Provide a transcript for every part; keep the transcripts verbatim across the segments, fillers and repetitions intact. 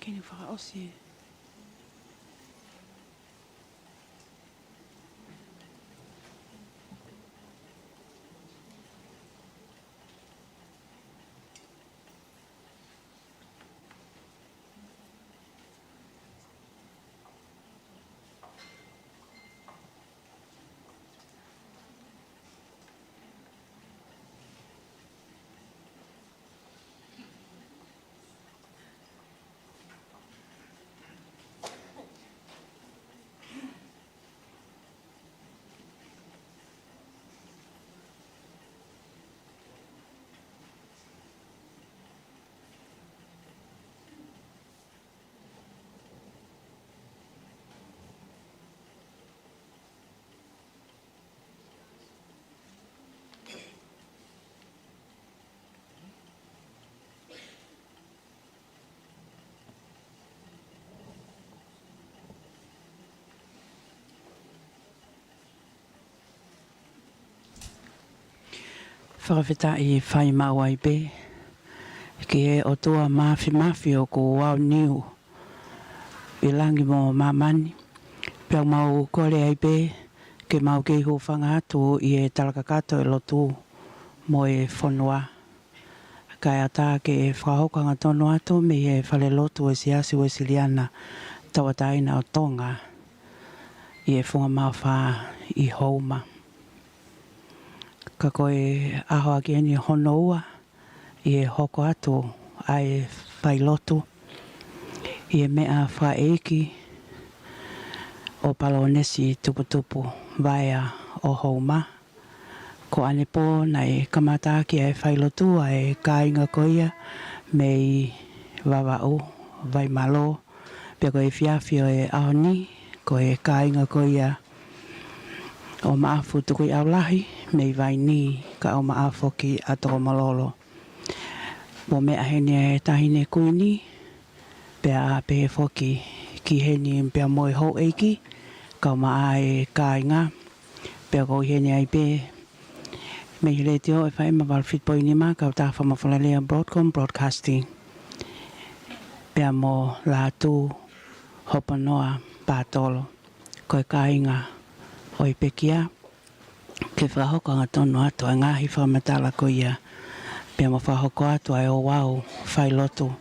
Ke ne fakaʻosi ē. Fakafetaʻi fai maʻu ai pē ki he ʻOtua Māfimafi ʻoku aoniu ʻi langi mo māmani. Pea mau kole ai pē ke mau kei hūfanga atu ʻi he talakakato ʻo e lotu mo e fonua. Kae ʻatā ke fakahoko hangatonu atu mei he falelotu ʻo e Siasi Uēsiliana Tauʻatāina ʻo Tonga ʻi he Funga Mā Fā ʻi Houma. Ka ko e ʻaho ʻaki eni hono ua ʻi he hoko atu ʻa e failotu ʻi he meʻa fakaʻeiki ʻo Palōnesi Tuputupu Vaea ʻo Houma. Ko ʻanepō naʻe kamata ʻaki ʻa e failotu ʻa e kāinga ko ia mei Vavaʻu, Vaimalō, pea ko e efiafi ʻo e ʻaho ni, ko e kāinga ko ia ʻo Maʻafu Tukuʻiʻaulahi mei Vainī, kae ʻumaʻā foki ʻa Tokomololo. Mo meʻa heni ʻa e Taʻahine Kuini, pea pehē foki ki heni pea mo e houʻeiki, kae ʻumaʻā e kāinga, pea ʻoku ʻi heni ai pē mei he letiō ʻe fai ma valu fitu poini nima, kautaha fakamafolalea Broadcom Broadcasting, pea mo Lātū Hoponoa Pātolo, ko e kāinga ʻo e pekia, ke fakahoko hangatonu atu ʻa e ngaahi fakamatala ko ia, pea mo fakahoko atu ʻa e ouau failotu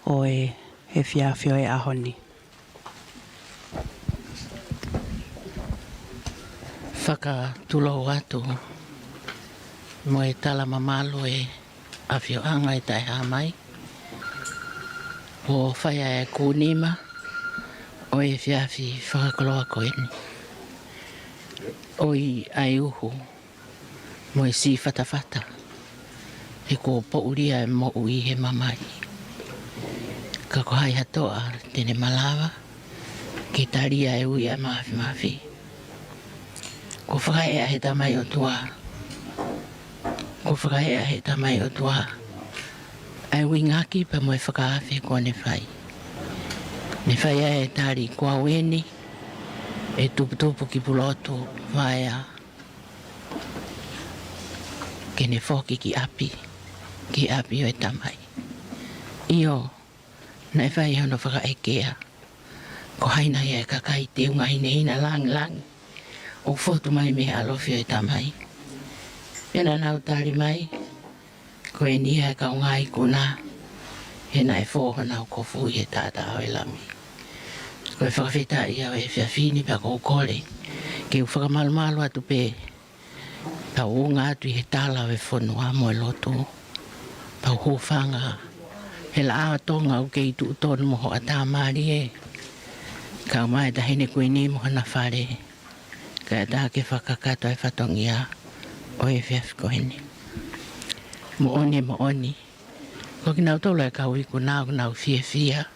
ʻo e efiafi ʻo e ʻaho ni. Fakatulou atu mo e tala mamalu ʻa e ʻAfioʻanga ʻi Taʻehāmai, ʻo fai ʻa e kūnima ʻo e efiafi fakakoloa ko eni. ʻOi ʻa e uhu mo e sī fatafata, he kuo poʻuli ʻa e moʻui he mamahi. Ka ko hai ha toʻa te ne malava ke talia e ui ʻa e Māfimafi? Kuo fakaeʻa he Tamai ʻOtua. Kuo fakaeʻa he Tamai ʻOtua ʻa e uingaki pea mo e fakaafe kuo ne fai. Ne fai ʻa e tali, ko au eni ʻe Tuputupu ki Pulotu Vaea, ke ne foki ki ʻapi, ki ʻapi ʻo e Tamai. ʻIo, naʻe fai hono fakaʻekea, ko hai nai ʻa e kakai teunga hinehina langilangi ʻoku fotu mai mei he ʻalofi ʻo e Tamai? Pea naʻa nau tali mai, ko eni ʻa e kaungā ikuna, he naʻe fō honau kofu ʻi he taʻataʻa ʻo e Lami. Ko e fakafetaʻi ʻa e efiafi ni, pea ʻoku ou kole ke u fakamalumalu atu pē, tau unga atu ʻi he tala ʻo e fonua mo e lotu. Tau hūfanga he laʻā ʻo Tonga ʻoku kei tuʻu tonu mo hoʻatā mālie, kae ʻumaʻā e Taʻahine Kuini mo hona fale, kae ʻatā ke fakakakato e fatongia ʻo e efiafi ko eni. Moʻoni, moʻoni, ko kinautolu ʻa e kau ikuna ʻoku nau fiefia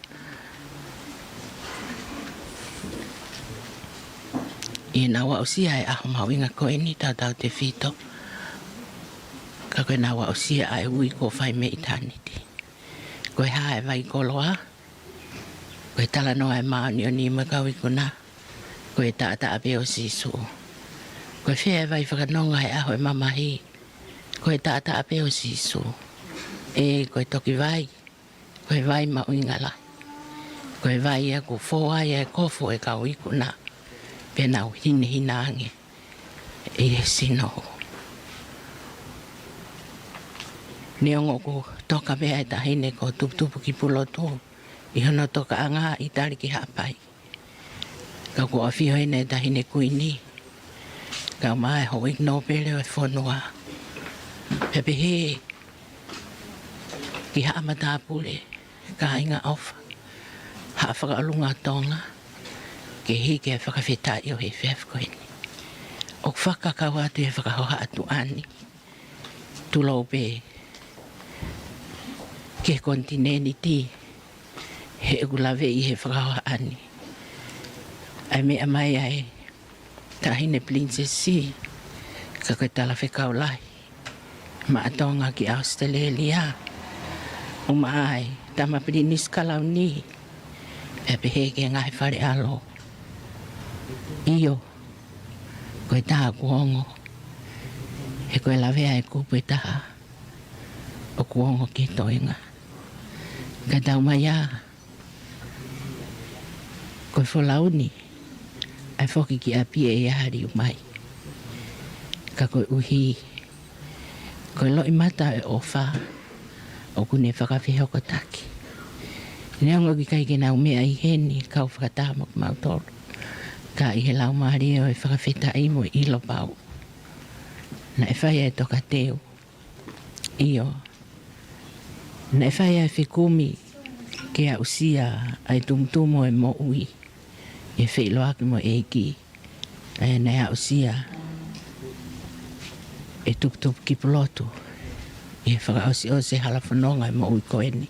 ʻi heʻenau aʻusia e ʻaho mahuʻinga ko eni, tautautefito, ka ko ʻenau aʻusia ʻa e ui kuo fai mei ʻitāniti. Ko e hā e vai koloa? Ko e talanoa ʻa e māʻoniʻoni mo e kau ikuna, ko e taʻataʻa pē ʻo Sīsū. Ko e fē e vai fakanonga he ʻaho ʻo e mamahi? Ko e taʻataʻa pē ʻo Sīsū. ʻE, ko e toki vai, ko e vai mahuʻinga lahi. Ko e vai ia kuo fō ai e kofu e kau ikuna, pea nau hinehina ange ʻi he sino. Neongo ʻoku toka pē ʻa e Taʻahine ko Tuputupukipulotu ʻi hono tokaʻanga ʻi Tali ki Haʻapai, ka kuo ʻafio heni e Taʻahine Kuini, kae ʻumaʻā e Houʻeiki Nōpele ʻo e fonua, pea pehē ki Haʻa Matāpule, Kāinga ʻOfa, Haʻa Fakaʻolunga ʻo Tonga, ke hiki e fakafetaʻi ʻo e efiafi ko eni. ʻOku fakakau atu e fakahohaʻa tuʻa ni, tulou pē ki he konitinēniti, he ʻoku laveʻi ʻe he fakahohaʻa ni ʻa e meʻa mai ʻa e Taʻahine Pilinisesi, ka ko e Talafekau Lahi maʻa Tonga ki ʻAositelēlia, ʻumaʻā e Tama Pilinisi Kalauni, pea pehē ki he ngaahi fale ʻalo. ʻIo, ko e tā kuo ongo, he ko e lavea e kupu ʻe taha, ʻoku ongo ki he toenga. Ka tau mai ā, ko e folau ni, ʻa e foki ki ʻapi ʻe ʻi ai ha liu mai. Ka koeʻuhi ko e loʻimata ʻo e ʻofa, ʻoku ne fakafehokotaki. Neongo ʻoku ʻikai ke nau meʻa ʻi heni, kau fakataha mo kimautolu, ka ʻi he laumālie ʻo e fakafetaʻi mo e ʻilo pau, naʻe fai e tokateu. ʻIo, naʻe fai e fekumi ke aʻusia ʻa e tumutumu ʻo e moʻui ʻi he feʻiloaki mo e ʻEiki, ʻa ia naʻe aʻusia ʻe Tuputupukipulotu ʻi he fakaʻosiʻosi e hala fononga ʻo e moʻui ko eni.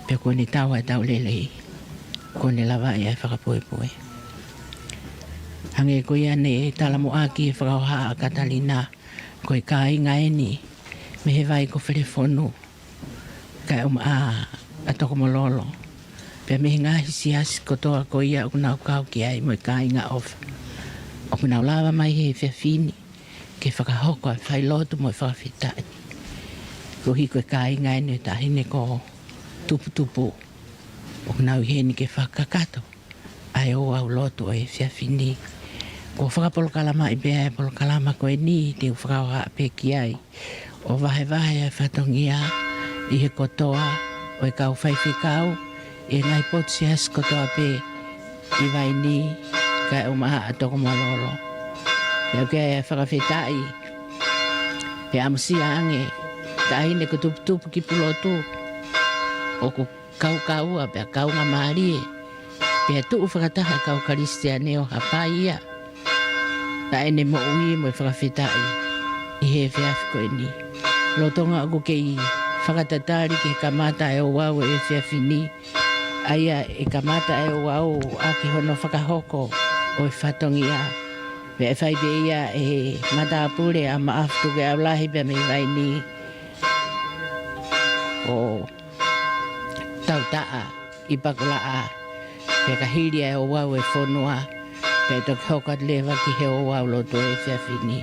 Pea kuo ne tau ʻa e tau lelei, kuo ne lavaʻi ʻa e fakapoʻepoʻe. Hangē ko ia ne talamuʻaki ʻe he fakahohaʻa ʻa Katalina, ko e kāinga eni mei he vai ko Felefonu, kae ʻumaʻā ʻa Tokomololo, pea mei he ngaahi siasi kotoa ko ia ʻoku nau kau ki ai mo e Kāinga ʻOfa, ʻoku nau lava mai he efiafi ni ke fakahoko ʻa e failotu mo e fakafetaʻi. Koeʻuhi ko e kāinga eni ʻo e Taʻahine ko Tuputupu, ʻoku nau ʻi heni ke fakakakato ʻa e ouau lotu ʻo e efiafi ni. Kuo fakapolokalamaʻi pē ʻa e polokalama ko eni, te u fakahohaʻa pē ki ai ʻo vahevahe ʻa e fatongia ʻi he kotoa ʻo e kau faifekau ʻi he ngaahi potu siasi kotoa pē ʻi Vainī, kae ʻumaʻā ʻa Tokomololo. Pea ʻoku ʻi ai e fakafetaʻi, pea ʻamusia ange, Taʻahine ko Tuputupukipulotu, ʻoku kaukaua pea kaungāmālie, pea tuʻu fakataha e kau Kalisitiane ʻo Haʻapai ia, ʻa ʻene moʻui mo e fakafetaʻi ʻi he efiafi ko eni. Lolotonga ʻoku kei fakatatali ki he kamata e ouau ʻo e efiafi ni, ʻa ia ʻe kamata e ouau ʻaki hono fakahoko ʻo e fatongia, pea ʻe fai pē ia ʻe he matāpule ʻa Maʻafu Tukuʻeau Lahi pea mei Vainī ʻo Tautaʻa ʻi Pakulaʻa, pea ka hili ʻa e ouau ʻo e fonua, pea toki hoko atu leva ki he ouau lotu ʻo e efiafi ni.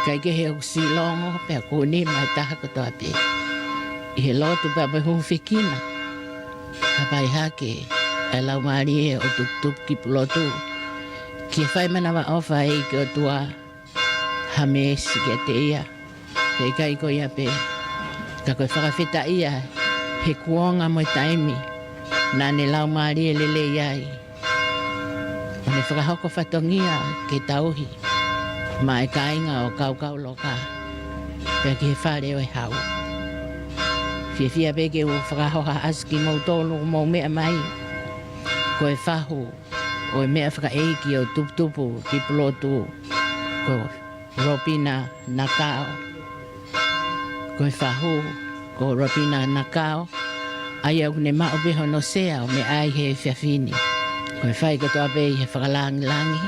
Kae kehe ʻoku silongo pea kuini mai taha kotoa pē ʻi he lotu pea mo e hūfekina, ka fai hake ʻa e laumālie ʻo Tuputupukipulotu ki he fai manavaʻofa ʻa e ʻEiki ʻOtua, ha meesi kiate ia. Pea ʻikai ko ia pē, ka ko e fakafetaʻi ia he kuonga mo e taimi naʻa ne laumālie lelei ai, ʻo ne fakahoko fatongia ke tauhi maʻa e kāinga ʻo Kaukauloka, pea ki he Fale ʻo e Hau. Fiefia pē ke u fakahohaʻasi kimoutolu ʻoku mou meʻa mai, ko e fahu ʻo e meʻa fakaʻeiki ʻo Tuputupukipulotu, ko Ropina Nakao. Ko e fahu ko Ropina Nakao, ʻa ia ʻoku ne maʻu pē hono sea ʻo meʻa ai he efiafi ni. Ko e fai kotoa pē ʻi he fakalāngilangi,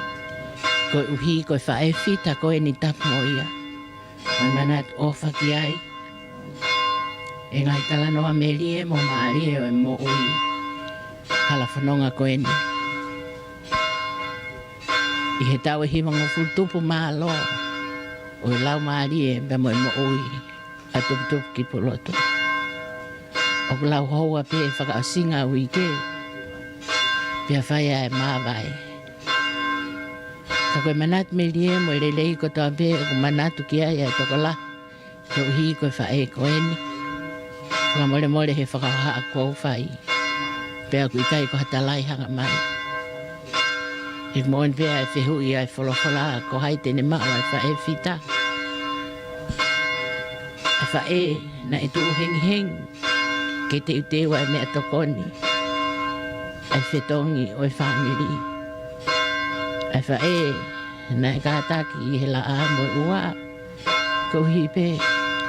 koeʻuhi ko e faʻē fita ko eni tapu mo ia. Ko e manatu ʻofa ki ai e ngaahi talanoa melie mo mālie ʻo e moʻui, hala fononga ko eni. ʻI he taʻu ʻe hivangofulu tupu mālō ʻo e laumālie pea mo e moʻui ʻa Tuputupukipulotu. ʻoku lau houa pē fakaʻosinga uike, pea fai ai e māvae. Ka ko e manatu melie mo e lelei kotoa pē ʻoku manatu ki ai ʻa e tokolahi, koeʻuhi ko e faʻē ko eni. Fakamolemole he fakahohaʻa kuo u fai, pea ʻoku ʻikai ko ha talai hanga mai. ʻOku moʻoni pē ʻa e fehuʻi ʻa e folofola, ko hai te ne maʻu ʻa e faʻē fita? ʻA e faʻē naʻe tuʻu hengihengi ke teuteu ʻa e meʻatokoni, ʻa e fetongi ʻo e fāmili. ʻA e faʻē naʻe kātaki ʻi he laʻā mo e ua, koeʻuhi pē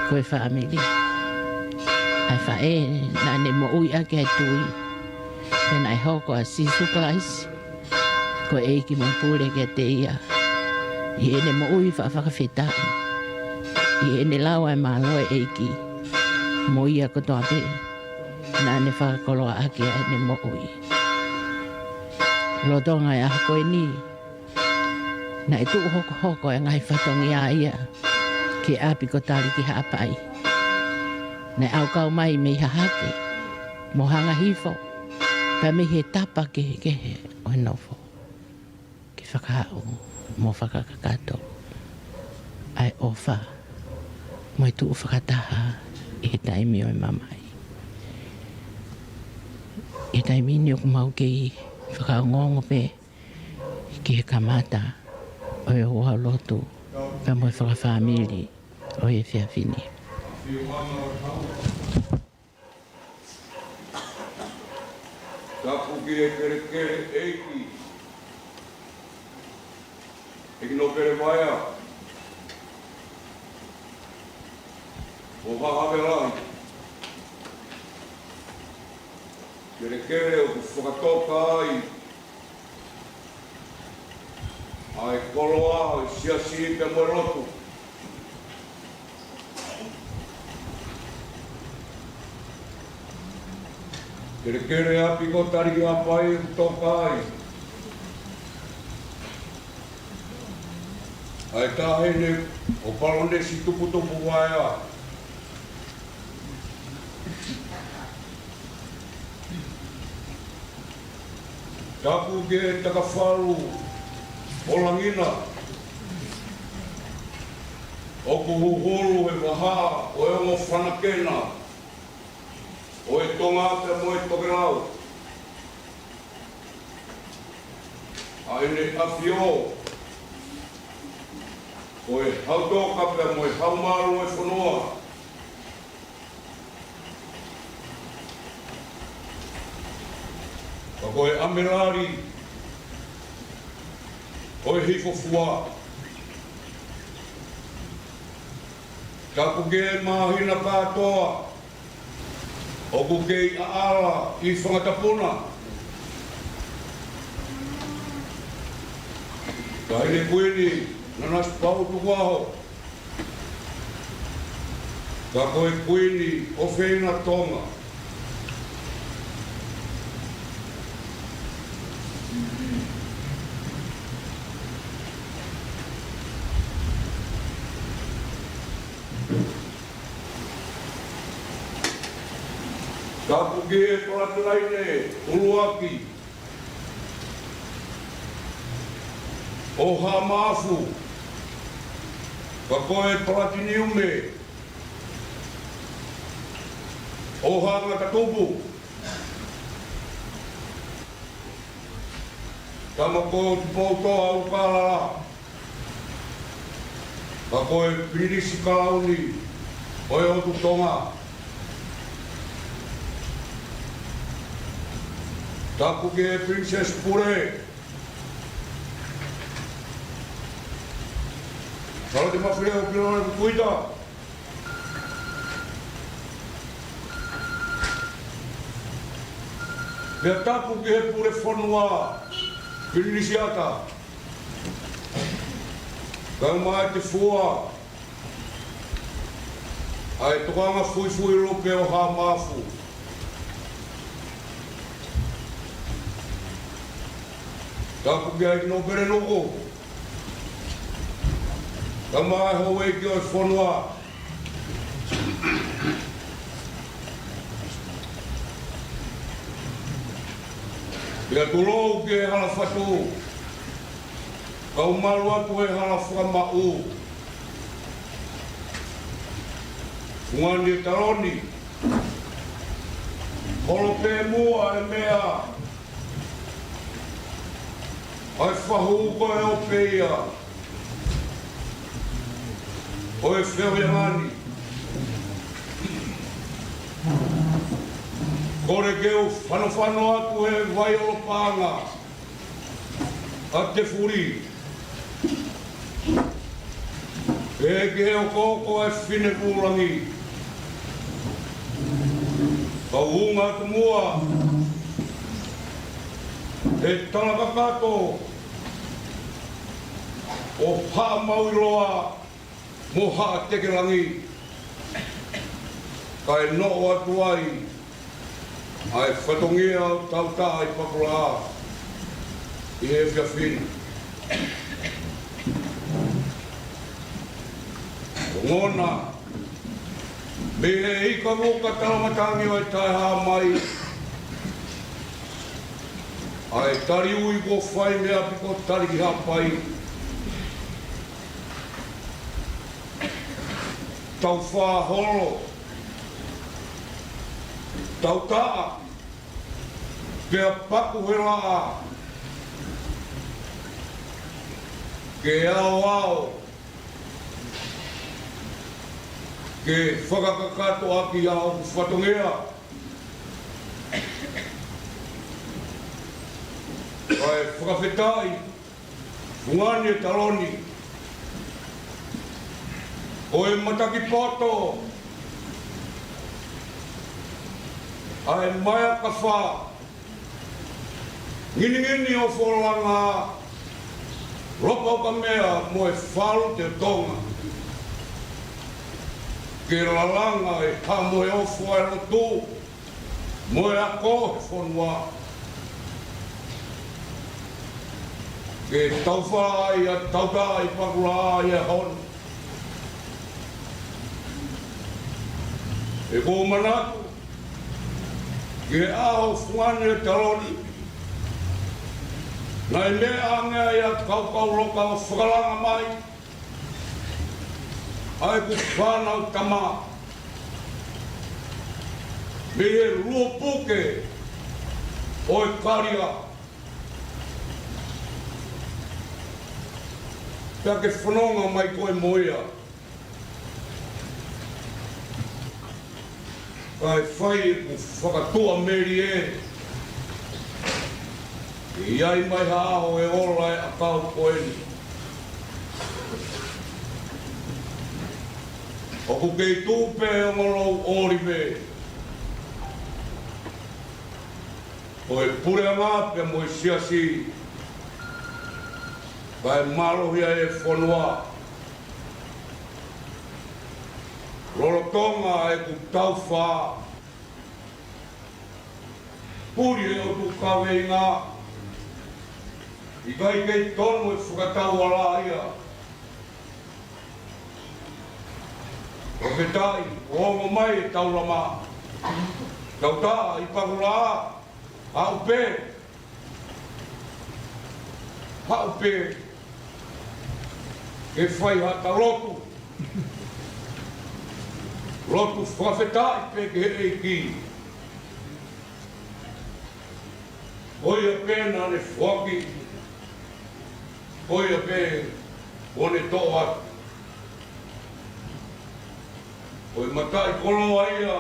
ko e fāmili. ʻA e faʻē naʻa ne moʻui ʻaki ʻa e tui, pea naʻe hoko ʻa Sīsū Kalaisi ko e ʻEiki mo e Pule kiate ia, ʻi heʻene moʻui faʻa fakafetaʻi, ʻi heʻene lau ʻa e mālō ʻo e ʻEiki mo ia kotoa pē naʻa ne fakakoloa ʻaki ʻa ʻene moʻui. Lolotonga e ʻaho ko eni, naʻe tuʻu hokohoko e ngaahi fatongia ia ki he ʻapi ko Tali ki Haʻapai. Naʻe ʻaukau mai mei Hahake mo Hanga Hifo, pea mei he tapa kehekehe ʻo e nofo, ke fakahā mo fakakakato ʻa e ʻofa mo e tuʻu fakataha ʻi he taimi ʻo e mamahi. ʻI he taimi ni ʻoku mau kei fakaongoongo pē ki he kamata ʻo e ouau lotu pea mo e fakafāmili ʻo e efiafi ni. Tapu ki he kelekele ʻeiki, ʻEiki Nōpele Vaea, ʻo Haʻavelahi. Kelekele ʻoku fakatoka ai ʻa e koloa ʻo e siasi pea mo e lotu. Kelekele ʻapi ko Tali ki Haʻapai ʻoku toka ai ʻa e taʻahine ʻo Palōnesi Tuputupu Vaea. Tapu ki he takafalu ʻo Langina, ʻoku huhulu he vahaʻa ʻo e ongo fanakena ʻo e Tonga pea mo e tokelau. ʻA ʻEne ʻAfio, ko e Hautoka pea mo e Haʻumalu ʻo e fonua. Ka ko e ʻAmelali ʻo e Hifofua. Tapu ki he māhina kātoa ʻoku kei ʻaʻala ʻi Fangatapuna. Taʻahine Kuini Nanasipauʻu Tukuʻaho, ka ko e Kuini ʻofeina Tonga. Tapu ki he Palatilaine ʻUluaki ʻo Haʻa Maʻafu, ka ko e Palatiniume ʻo Haʻa Ngata Tupu, tama ko Tupoutoʻa ʻUlukalala, ka ko e Pilinisi Kalauni ʻo e ʻOtu Tonga. Tapu ki he Pilinisesi Pule, Sālote Mafileo Pilolevu Tuita. Pea tapu ki he Pule Fonua, Pilinisi Ata, kae ʻumaʻā e fua ʻa e Tokanga Fuifui Lupe ʻo Haʻa Maʻafu. Tapu ki he ʻEiki Nōpele Nuku, kae ʻumaʻā e houʻeiki ʻo e fonua. Pea tulou ki he hala fatu, kau malu atu he hala fakamaʻu. Fungani e taloni, holo pē muʻa e meʻa, ʻa e fahu ko e ope ia ʻo e feohi ʻa ngani. Kole ke u fanofano atu he vai ʻo Lopaʻanga ʻa Tefuli, pehē ki he okooko ʻa e fine kulangi. Kau unga atu muʻa he tala kakato ʻo Haʻa Mauiloa mo Haʻa Tekelangi, kae noʻo atu ai ʻa e fatongia ʻo Tautaʻa ʻi Pakulaʻā ʻi he efiafi ni. Ongona, mei he ika mo ka tala matangi ʻo e taʻehāmai, ʻa e tali ui kuo fai mei ʻapi ko Tali ki Haʻapai. Taufā holo, tautaʻa, pea paku he laʻā, ke aoao, ke fakakakato ʻaki ʻa hoku fatongia. Kae fakafetaʻi, fungani e taloni, ko e mataki poto ʻa e Maea Kafa, Nginingini ʻo Folanga, Lopa ʻo Kamea mo e Falu te Tonga, ke lalanga e haʻamo e ofo ʻa e lotu mo e ako he fonua, ke taufā ai ʻa Tautaʻa ʻi Pakulaʻā ʻi he ʻaho ni. ʻOku ou manatu ki he ʻaho, fungani e taloni, naʻe meʻa ange ai ʻa Kaukauloka ʻo fakalanga mai ʻa ʻeku fānau tama mei he luo puke ʻo e kalia, pea ke fononga mai koe mo ia. Kae fai ʻeku fakatuʻamelie, ʻe ʻi ai mai ha ʻaho ʻe ola e ʻakau ko eni. ʻOku kei tuʻu pē ʻa e ongo louʻolive ʻo e puleʻanga pea mo e siasi, kae mālohi ai e fonua. Lolotonga ʻeku taufā, puli e ʻotu kaveinga, ʻikai kei tonu e fakatauʻolunga ia. Fakafetaʻi, ʻoku ongo mai e taulama. Tautaʻa ʻi Pakulaʻā, haʻu pē, haʻu pē ke fai haʻata lotu. Lotu fakafetaʻi pē ki he ʻEiki. Ko ia pē naʻa ne foaki, ko ia pē ʻoku ne toʻo atu. Ko e mataʻikoloa ia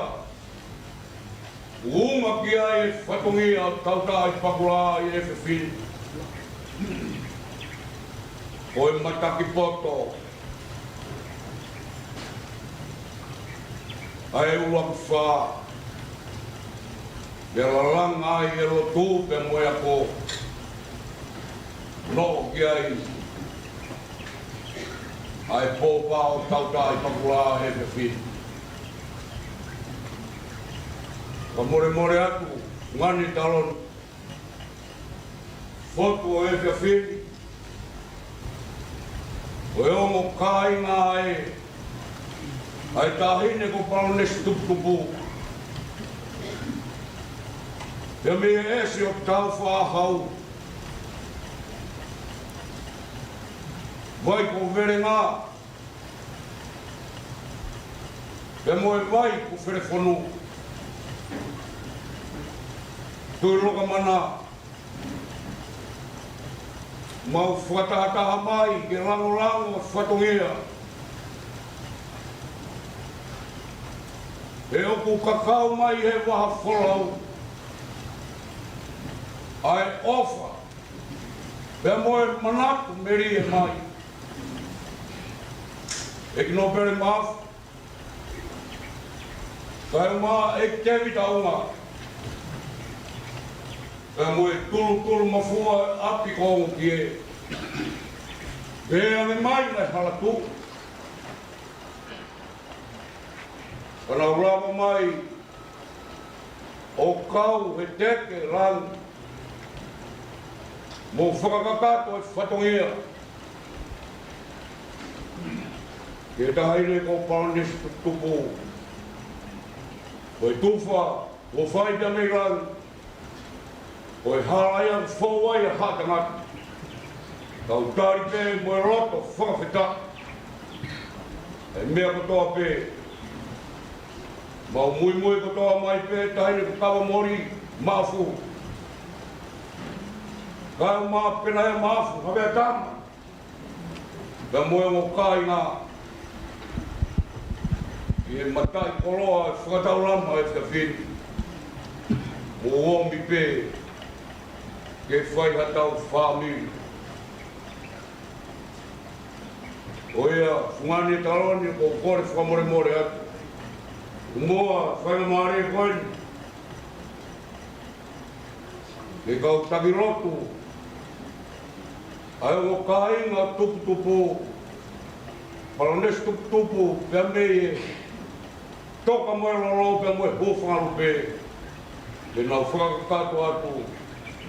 ʻoku uma ki ai e fatongia ʻo Tautaʻa ʻi Pakulaʻā ʻi he efiafi ni. Ko e mataki poto ʻa e ʻUluaki Fā, pea lalanga ai e lotu pea mo e ako. Noʻo ki ai ʻa e pōpā ʻo Tautaʻa ʻi Pakulaʻā he efiafi ni. Fakamolemole atu, fungani taloni, fotu ʻo e efiafi ni, ʻo e ongo kāinga ē, ʻa e Taʻahine ko Palōnesi Tuputupu, Pea mei he ʻesi ʻo Taufaʻāhau, Vai ko Velenga, pea mo e vai ko Felefonu, Tuʻilokamana, mau fakatahataha mai ke langolango e fatongia. He ʻoku kakau mai he vaha folau ʻa e ʻofa pea mo e manatu melie mai ʻEiki Nōpele Mahafu, kae ʻumaʻā ʻEiki Tēvita ʻUnga, pea mo e tulutulu mafua ʻapi ko Ongo Kie. Pea ʻange mai naʻe hala tuʻu, ka nau lava mai ʻo kau he teke langi mo fakakakato e fatongia ki he Taʻahine ko Palōnesi Tuputupu, ko e tufa kuo fai pea mei langi, ko e hala ia ʻoku fou ai ʻa haʻa tangata. Kau tali pē mo e loto fakafetaʻi he meʻa kotoa pē. Mau muimui kotoa mai pē, Taʻahine ko Kavamoli Maʻafu, kae ʻumaʻā Penaia Maʻafu, Havea Tama, pea mo e ongo kāinga ʻi he mataʻikoloa e fakataulama ʻo e efiafi ni. Mou omi pē ke fai haʻatau fāmili. Ko ia, fungani e taloni, ʻoku ou kole fakamolemole atu. Kuo mou fai e mālie ko eni ke kau taki lotu ʻa e ongo kāinga Tuputupu, Palōnesi Tuputupu, pea mei he Toka mo e Lolo pea mo e Hūfangalupe, ke nau fakakakato atu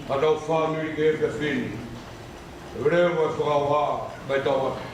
haʻatau fāmili ki he efiafi ni. Leveleva e fakaʻauha, kae tau atu.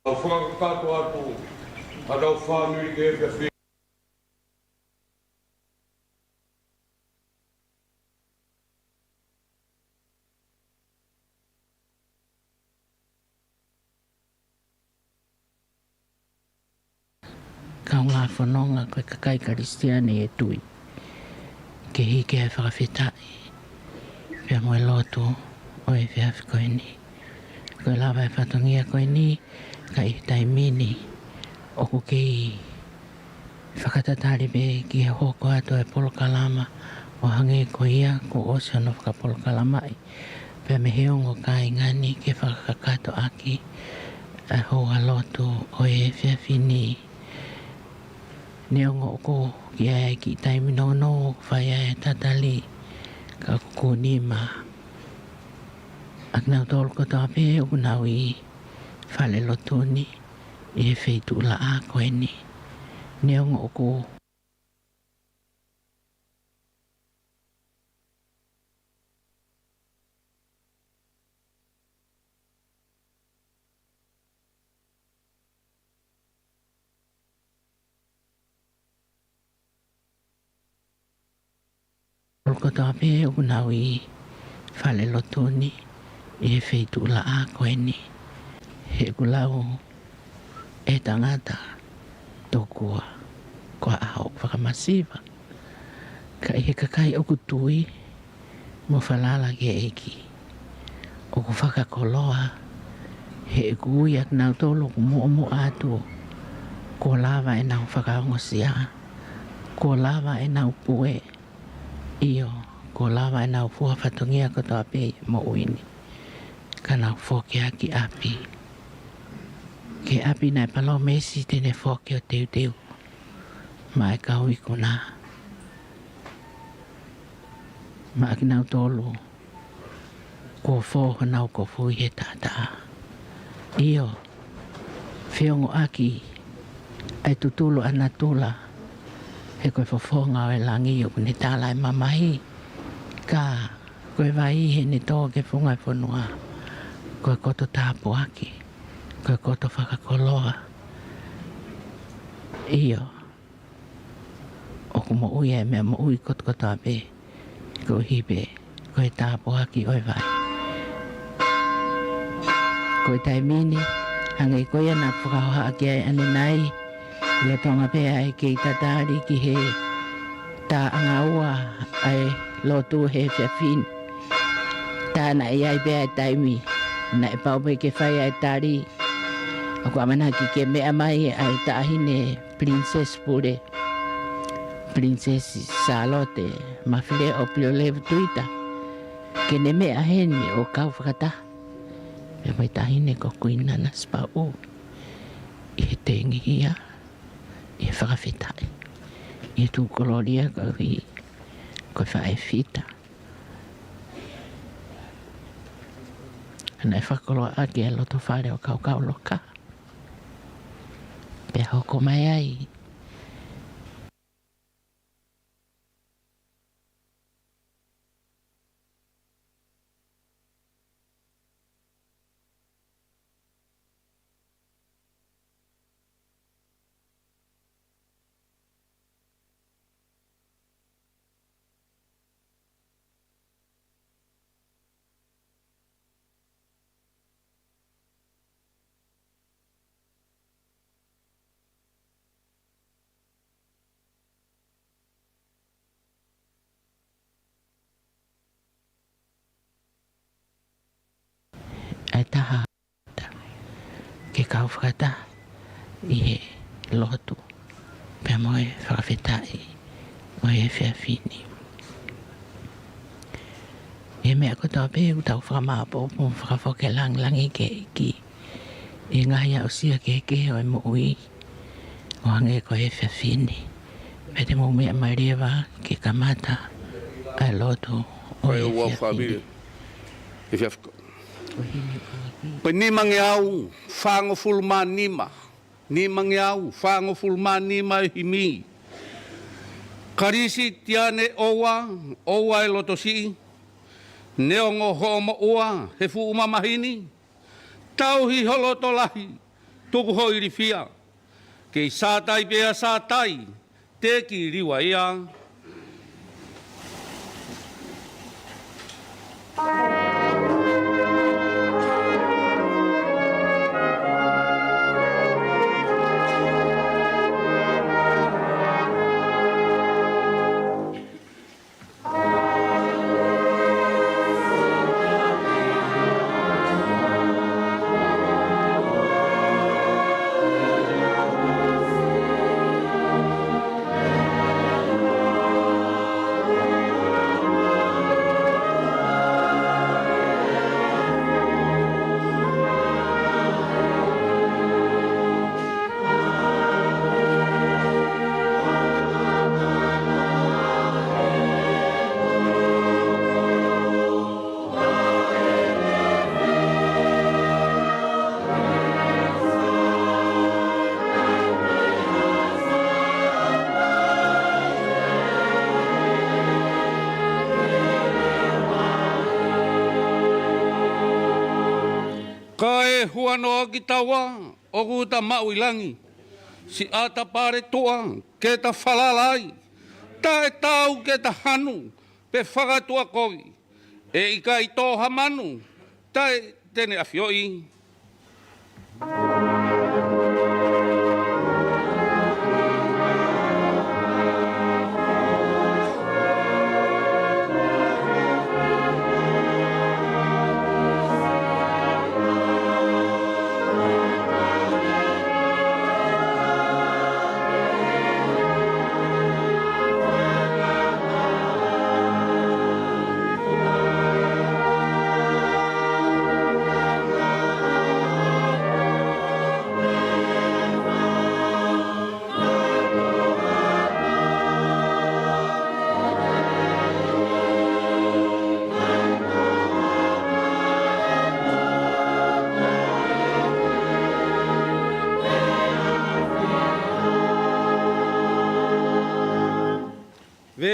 Kau fakakakato atu haʻatau fāmili ki he efiafi ni. Kaungā fononga, ko e kakai Kalisitiane ʻi he tui, ke hiki e fakafetaʻi pea mo e lotu ʻo e efiafi ko eni. Ko e lava e fatongia ko eni, ka ʻi he taimi ni ʻoku kei fakatatali pē ki he hoko atu e polokalama, ʻo hangē ko ia kuo ʻosi hono fakapolokalamaʻi pea mei he ongo kāinga ni ke fakakakato ʻaki ʻa e houalotu ʻo e efiafi ni. Neongo ʻoku ʻi ai e kiʻi taimi nounou ʻoku fai ai e tatali, ka ʻoku kuni ma ʻa kinautolu kotoa pē ʻoku nau ʻi he falelotu ni ʻi he feituʻulaʻā ko eni. Neongo ʻoku ʻOku ou tui pē ʻoku nau ʻi he falelotu ni ʻi he feituʻulaʻā ko eni. He ʻoku lau ʻe he tangata, tokua ko ha ʻaho fakamasiva. Ka ʻi he kakai ʻoku tui, mo falala ki he ʻEiki. ʻOku fakakoloa, he ʻoku ui ʻa kinautolu ʻoku muʻomuʻa atu, kuo lava ʻenau fakaongosia, kuo lava ʻenau pue, ʻio, kuo lava ʻenau fua fatongia kotoa pē ʻi he moʻui ni, ka nau foki hake ki ʻapi. Ki he ʻapi naʻe palōmesi te ne foki ʻo teuteu maʻa e kau ikuna, maʻa kinautolu kuo fō honau kofu ʻi he taʻataʻa. ʻIo, feongoʻaki ʻa e tutulu ʻa natula, he ko e fofonga ʻo e langi ʻoku ne tala e mamahi, ka ko e vai heʻene tō ki he funga ʻo e fonua, ko e koto tāpuaki, ko e koto fakakoloa. ʻIo, ʻoku moʻui ʻa e meʻa moʻui kotokotoa pē koeʻuhi pē ko e tāpuaki ʻo e vai. Ko e taimi ni, hangē ko ia naʻa ku fakahohaʻa ki ai ʻanenai, lolotonga pē ʻa e kei tatali ki he taʻanga ua ʻa e lotu he efiafi ni. Tā naʻe ʻi ai pē ʻa e taimi naʻe pau pē ke fai ʻa e tali. ʻOku ʻamanaki ke meʻa mai ʻa e taʻahine Princess Pule, Princess Sālote Mafileʻo Pilolevu Tuita, ke ne meʻa heni ʻo kau fakataha pea mo e taʻahine ko Kuini Nanasipauʻu ʻi he tengihia, ʻi he fakafetaʻi, ʻi he tuʻu kolōlia koeʻuhi ko e faʻē fita naʻe fakakoloaʻaki e loto fale ʻo Kaukauloka. Pea hoko mai ai. ʻA e taha ke kau fakataha ʻi he lotu pea mo e fakafetaʻi ʻo e efiafi ni. ʻI he meʻa kotoa pē ʻoku tau fakamāʻopoʻopo mo fakafoki e langilangi ki he ʻEiki, ʻi he ngaahi aʻusia kehekehe ʻo e moʻui, ʻo hangē ko e efiafi ni. Pea te mou meʻa mai leva ke kamata ʻa e lotu ʻo e efiafi ni. Efiafi ko, ko e nimangeau fāngofulu mā nima. Nimangeau fāngofulu mā nima e himi. Kalisitiane ʻoua, ʻoua ʻe loto siʻi. Neongo hoʻo moʻua he fuʻu mamahi ni, tauhi ho loto lahi, tuku ho ilifia. Kei Sātai pea Sātai, te ki liua ia. Kae huanoa kitaua ʻoku ta maʻu ʻi langi, siʻata pale tuʻa ke ta falala ai, taʻe tau ke ta hanu pe fakatuʻakovi, ʻe ʻikai tō ha manu taʻe te ne ʻafioʻi.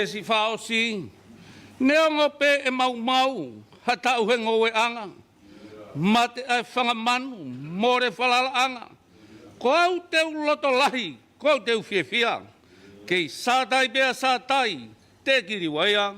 Siʻi Fakaʻosi, neongo pē ʻe maumau ha taʻu he ngoueʻanga, mate ʻa e fanga manu, mole falalaʻanga, ko au te u loto lahi, ko au te u fiefia. Kei Sātai pea Sātai, te kiliuaia.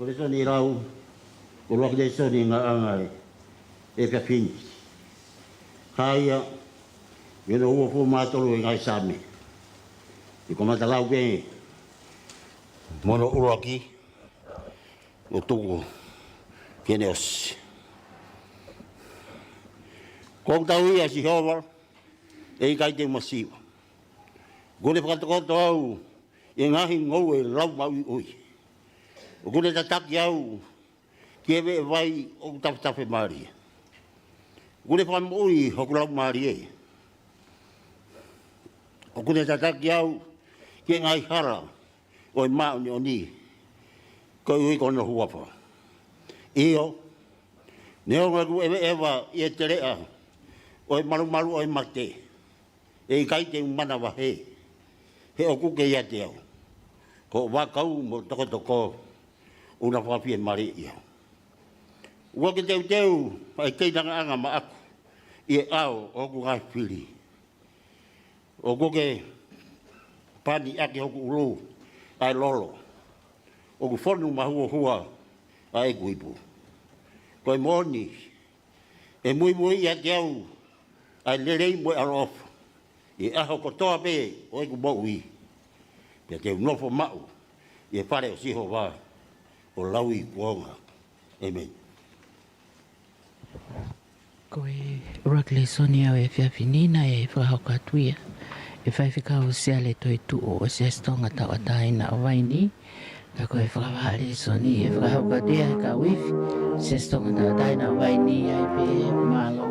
Ko e lēsoni lau, ko e ʻuluaki lēsoni ngāue ʻa e efiafi ni. Ka ʻi he uofulu mā tolu ʻo e ngaahi Saame. ʻI he kamata lau pē mo hono ʻuluaki, ʻo tuku ki heʻene ʻosi. Ko hoku tauhi ʻa Sihova, ʻe ʻikai te u masiva. ʻOku ne fakatokoto au ʻi he ngaahi ngoue lau maʻuiʻui. ʻOku ne tataki au ki he veʻe vai ʻoku tafetafe mālie. ʻOku ne fakamoʻui hoku laumālie. ʻOku ne tataki au ki he ngaahi hala ʻo e māʻoniʻoni, koeʻuhi ko hono huafa. ʻIo, neongo ʻeku ʻeveʻeva ʻi he teleʻa ʻo e malumalu ʻo e mate, ʻe ʻikai te u manavahē, he ʻoku ke ʻiate au. Ko hoʻo vakau mo e tokotoko ʻoku na fakafiemālieʻi au. ʻOua ke teuteu ʻa e keinangaʻanga maʻaku ʻi he ʻao ʻo hoku ngaahi fili. ʻOku ke pani ʻaki hoku ʻulu ʻa e lolo, ʻoku fonu mahuohua ʻa ʻeku ipu. Ko e moʻoni, ʻe muimui ʻiate au ʻa e lelei mo e ʻaloʻofa ʻi he ʻaho kotoa pē ʻo ʻeku moʻui. Pea te u nofo maʻu ʻi he fale ʻo Sihova ʻo lauikuonga. ʻĒmeni. Ko e ʻuluaki lēsoni ʻo e efiafi ni naʻe fakahoko atu ia ʻe he faifekau Siale Toetuʻu ʻo Siasi Tonga Tauʻatāina ʻo Vainī. Ka ko e fakavahaʻa lēsoni ʻe fakahoko atu ia ʻe he kau ifi Siasi Tonga Tauʻatāina ʻo Vainī, ʻa ia pē mālō.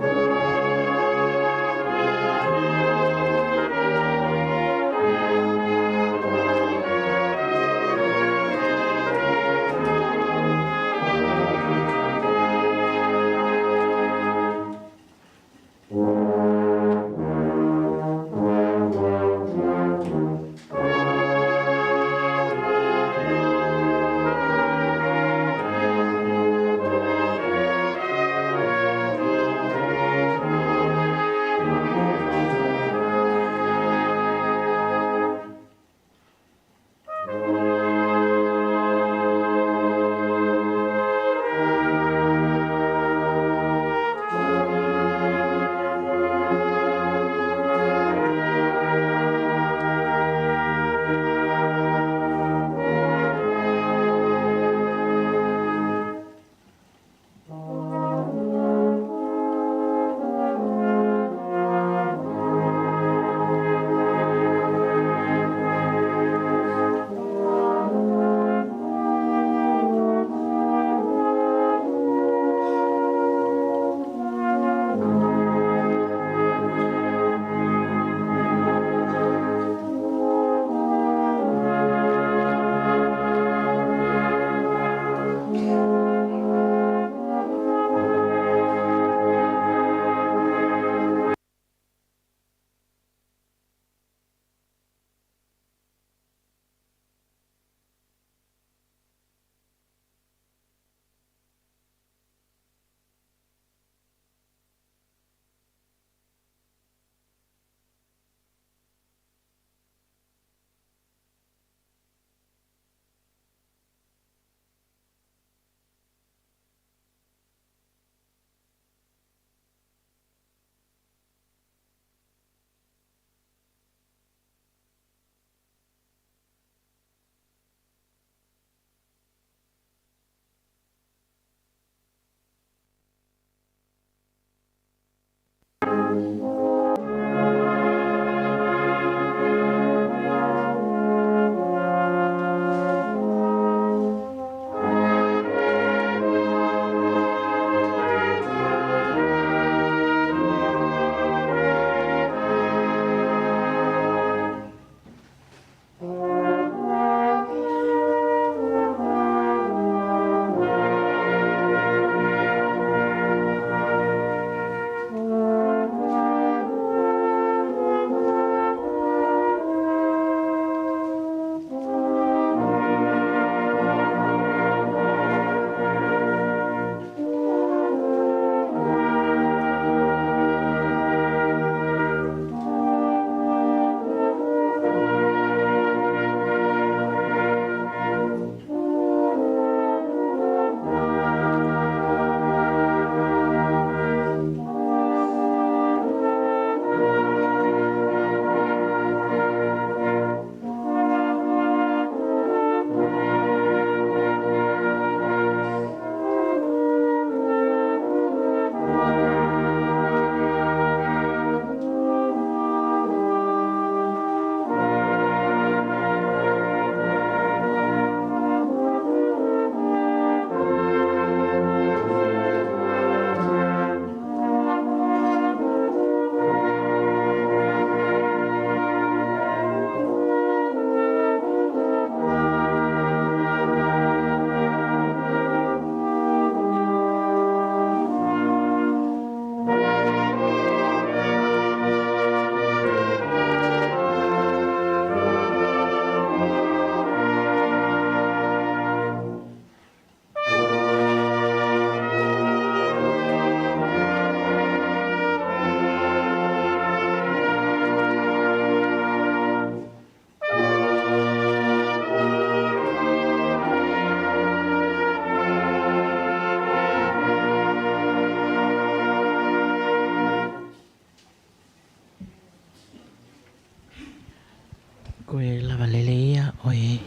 Ko e lava lelei ia ʻo e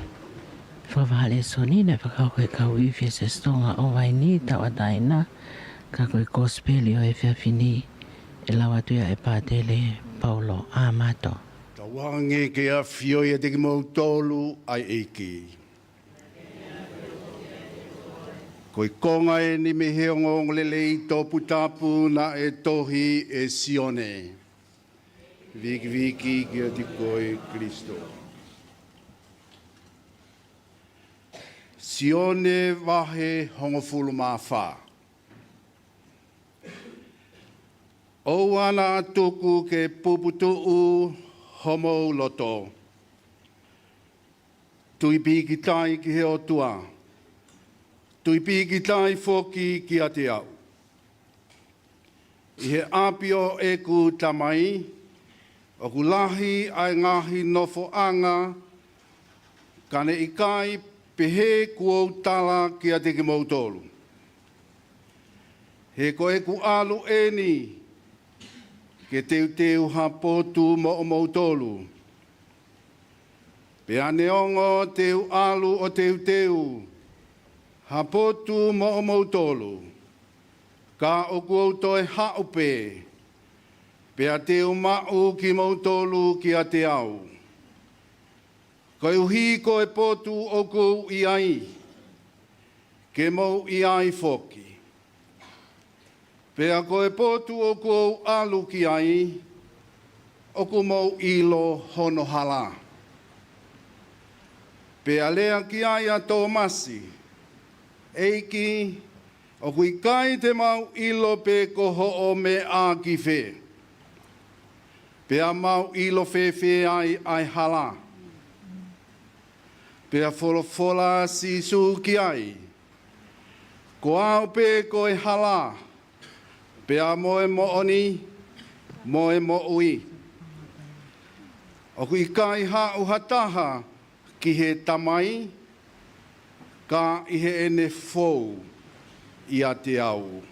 fakavahaʻa lēsoni naʻe fakahoko ʻe he kau ifi ʻa e Siasi Tonga ʻo Vainī, tauʻatāina, ka ko e kosipeli ʻo e efiafi ni ʻe lau atu ia ʻe Pātele Paulo Amato. Tauange ke ʻafioʻi ʻiate kimoutolu ʻa e ʻEiki. Ko e konga eni mei he ongoongolelei toputapu naʻe tohi ʻe Sione. Vikiviki kiate koe Kalaisi. Sione vahe hongofulu mā fā. ʻOua naʻa tuku ke puputuʻu homou loto. Tui pīkitai ki he ʻOtua. Tui pīkitai foki kiate au. ʻI he ʻapi ʻo ʻeku Tamai, ʻoku lahi ʻa e ngaahi nofoʻanga, ka ne ʻikai pehē kuo u tala kiate kimoutolu. He ko ʻeku ʻalu eni ke teuteu ha potu moʻomoutolu. Pea neongo te u ʻalu ʻo teuteu ha potu moʻomoutolu, ka ʻoku ou toe haʻu pē, pea te u maʻu kimoutolu kiate au. Koeʻuhi ko e potu ʻoku ou ʻi ai, ke mou ʻi ai foki. Pea ko e potu ʻoku ou ʻalu ki ai, ʻoku mou ʻilo hono hala. Pea lea ki ai ʻa Tōmasi, ʻEiki, ʻoku ʻikai te mau ʻilo pe ko hoʻo meʻa ki fē. Pea mau ʻilo fēfē ai ʻa e hala? Pea folofola ʻa Sīsū ki ai, Ko au pē ko e hala, pea mo e moʻoni, mo e moʻui. ʻOku ʻikai haʻu ha taha ki he Tamai, ka ʻi heʻene fou ʻiate au.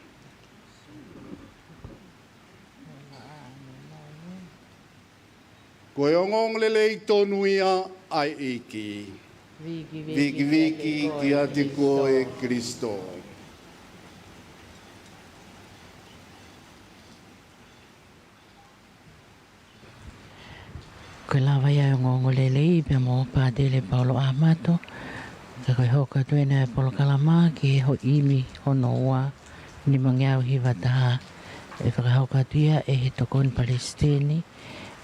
Ko e ongoongolelei tonu ia ʻa e ʻEiki. Vikiviki kiate koe Kalaisi. Ko e lava ia ʻo e ongoongolelei pea mo Pātele Paulo Amato, ka ko e hoko atu ena ʻa e polokalama ki he himi hono ua, nimangeau hiva taha, ʻe fakahoko atu ia ʻe he tokoni palesiteni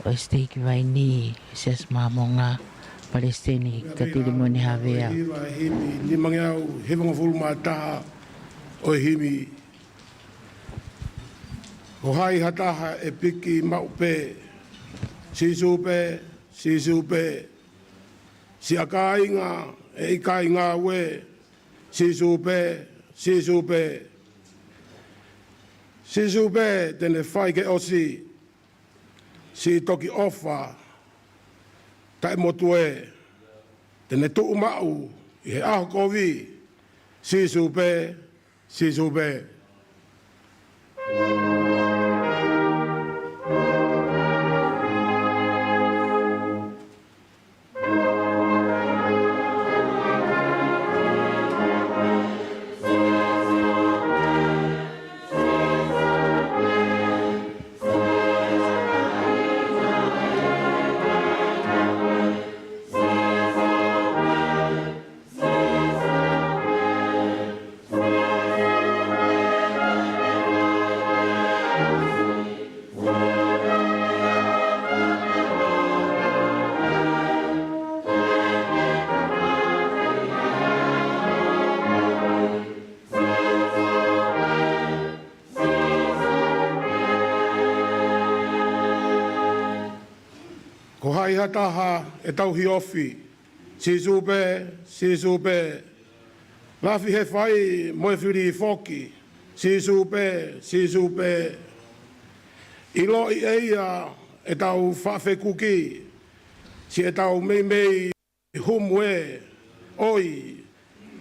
ʻo e siteiki Vainī, Siasi Māmonga, Palesiteni Katilimoni Havea. Hiva, himi nimangeau hivangofulu mā taha ʻo e himi. Ko hai ha taha ʻe piki maʻu pē, Sīsū pē, Sīsū pē. Siʻa kāinga ʻe ʻikai ngāue, Sīsū pē, Sīsū pē. Sīsū pē te ne fai ke ʻosi siʻi toki ʻofa taʻemotuē te ne tuʻu maʻu ʻi he ʻaho kovi, Sīsū pē, Sīsū pē. Ko hai ha taha ʻe tauhi ofi, Sīsū pē, Sīsū pē. Lafi he fai mo e fili foki, Sīsū pē, Sīsū pē. ʻIloʻi ʻe ia ʻetau faʻa fekuki, siʻetau meimei humu ē, ʻoi,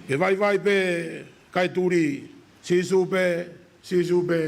ke vaivai pē kae tuli, Sīsū pē, Sīsū pē.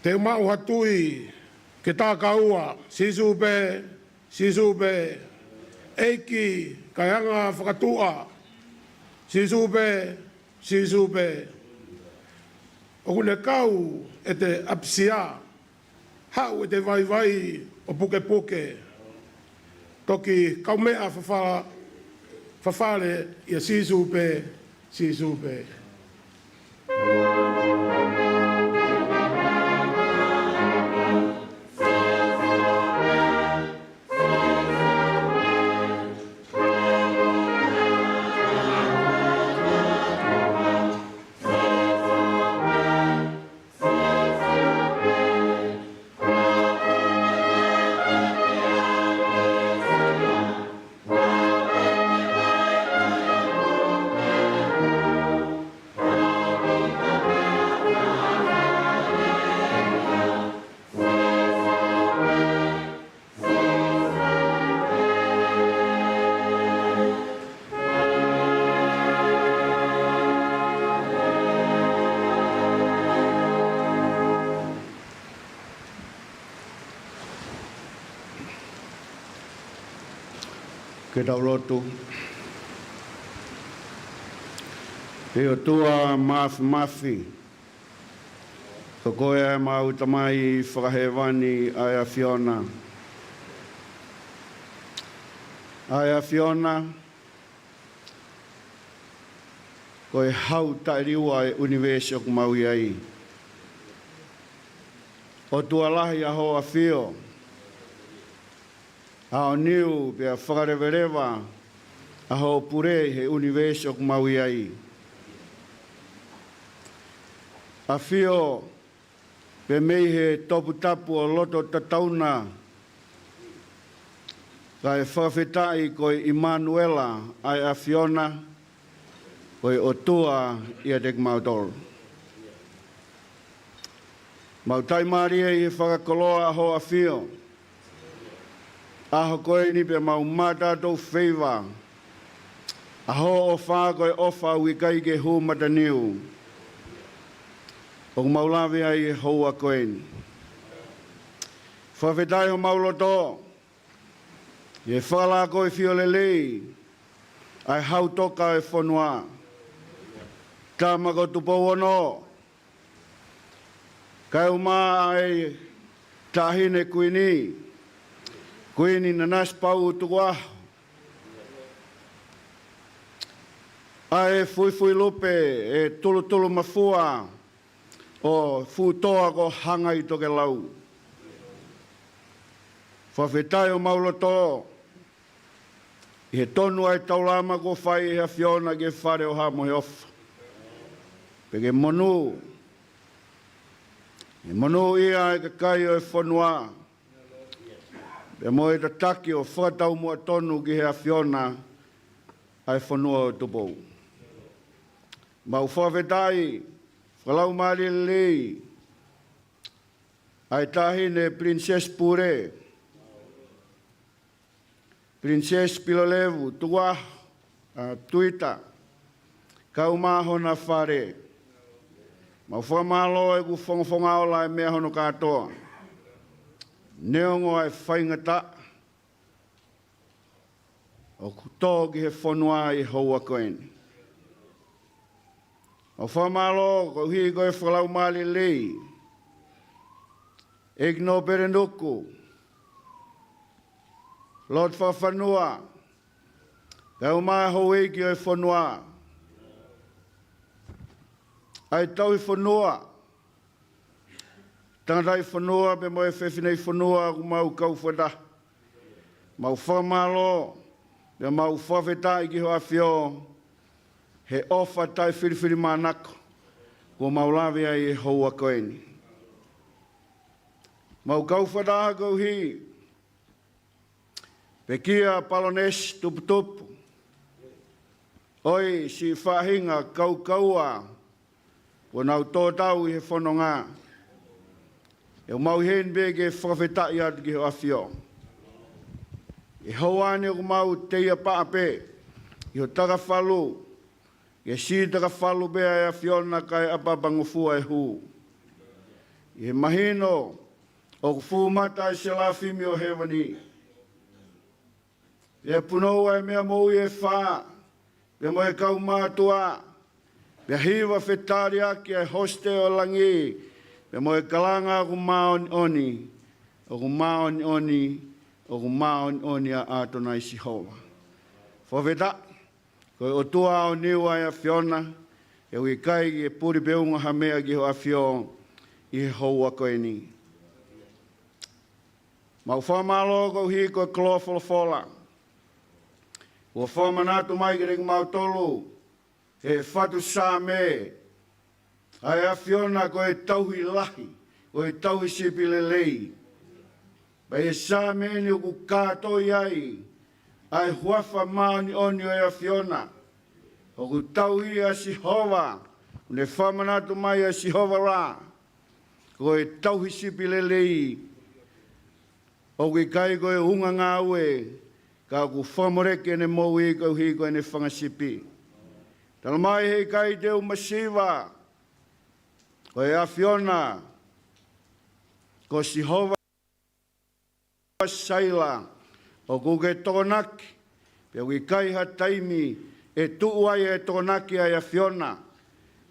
ʻE maʻu ha tui ke takaua, Sīsū pē, Sīsū pē. ʻEiki, kae anga fakatuʻa, Sīsū pē, Sīsū pē. ʻOku ne kau ʻete ʻapisia, haʻu ʻete vaivai ʻo pukepuke. Toki kaumeʻa fafala, fafale ia Sīsū pē, Sīsū pē. Ke tau lotu. ʻE ʻOtua Māfimafi, ko koe ʻa ʻemau Tamai fakahēvani, ʻa e ʻAfiona. ʻA e ʻAfiona, ko e hau taʻeliua ʻo e ʻunivēsi ʻoku mau ʻi ai. ʻOtua lahi ʻa Hoʻo ʻAfio, aoniu pea fakaleveleva ʻa Hoʻo pule ʻi he ʻunivēsi ʻoku mau ʻi ai. ʻAfio, pea mei he toputapu ʻo loto tatauna, kae fakafetaʻi ko e ʻImanuela ʻa e ʻAfiona, ko e ʻOtua ʻiate kimautolu. Mau taʻimālie ʻi he fakakoloa ʻa Hoʻo ʻAfio, ʻaho ko eni pea mau mātā tō feiva, ʻa Hoʻo ʻofa ko e ʻofa ʻoku ʻikai ke hū mataniu, ʻoku mau lave ai he houa ko eni. Fakafetaʻi homau loto, ʻi he fakalākoifio lelei ʻa e hau toka ʻo e fonua. Tama ko Tupou Ono, kae ʻumaʻā ʻa e Taʻahine Kuini, Kuini Nanasipauʻu Tukuʻaho, ʻa e Fuifuilupe, ʻe Tulutulumafua ʻo Fuʻutoa ko Hangaitokelau. Fakafetaʻi homau loto, ʻi he tonu ʻa e taulama kuo fai ʻe he ʻAfiona ki he Fale ʻo Haʻa Moheofo. Pea ke monū, ke monūʻia ʻa e kakai ʻo e fonua, pea mo e tataki ʻo fakataumuʻa tonu ki he ʻAfiona ʻa e fonua ʻo Tupou. Mau fakafetaʻi fakalaumālie lelei ʻa e Taʻahine Princess Pule, Princess Pilolevu Tukuʻaho, ʻa, Tuita, kae ʻumaʻā hona fale. Mau fakamālō ʻeku fongafonga ola ʻa e meʻa hono kātoa, neongo ʻa e faingataʻa ʻoku tō ki he fonua ʻi he houa ko eni. Mau fakamālō koeʻuhi ko e fakalaumālie lelei ʻEiki Nōpele Nuku, Lord Fakafanua, kae ʻumaʻā e houʻeiki ʻo e fonua, ʻa e tauhi fonua, tangataʻi fonua pea mo e fefineʻi fonua ʻoku mau kau fakataha. Mau fakamālō, pea mau fakafetaʻi ki Hoʻo ʻAfio, he ʻofa taʻefilifilimānako kuo mau lave ai he houa ko eni. Mau kau fakataha koeʻuhi pē kia Palōnesi Tuputupu, ʻo e siʻi faʻahinga kaukaua kuo nau tō tau ʻi he fononga. ʻOku mau ʻi heni pē ke fakafetaʻi atu ki Hoʻo ʻAfio he houa ni ʻoku mau teiapaʻa pē ʻi ho takafalu, ke siʻi takafalu pē ʻa e ʻAfiona kae ʻapaʻapangofua e hū. ʻi he mahino ʻoku fū mata ʻa e selafimi ʻo hēvani. Pea punou ʻa e meʻa moʻui ʻe fā, pea mo e kau mātuʻa, pea hiva fetaliʻaki ʻa e hosite ʻo langi, pea mo e kalanga ʻoku māʻoniʻoni, ʻoku māʻoniʻoni, ʻoku māʻoniʻoni ʻa ʻAtonai Sihova. Fakafetaʻi, ko e ʻOtua ʻo niu ʻa e ʻAfiona, ʻoku ʻikai ke puli pe unga ha meʻa ki ho ʻafio ʻi he houa ko eni. Mau fakamālō koeʻuhi ko e koloa folofola kuo fakamanatu mai kiate kimautolu he fatu Saame, ʻa e ʻAfiona ko e tauhi lahi, ko e tauhi sipi lelei. Pea ʻi he Saame ni ʻoku kātoi ai ʻa e huafa māʻoniʻoni ʻo e ʻAfiona. ʻOku tauhi ʻa Sihova, ʻoku ne fakamanatu mai ʻa Sihova Ra, ko e tauhi sipi lelei. ʻOku ʻikai ko e unga ngāue, ka ʻoku fakamoleki ʻene moʻui koeʻuhi ko ʻene fanga sipi. Talamai he ʻikai te u masiva, ko e ʻAfiona ko Sihova Saila, ʻoku ke tokonaki, pea ʻoku ʻikai ha taimi ʻe tuʻu ai e tokonaki ʻa e ʻAfiona.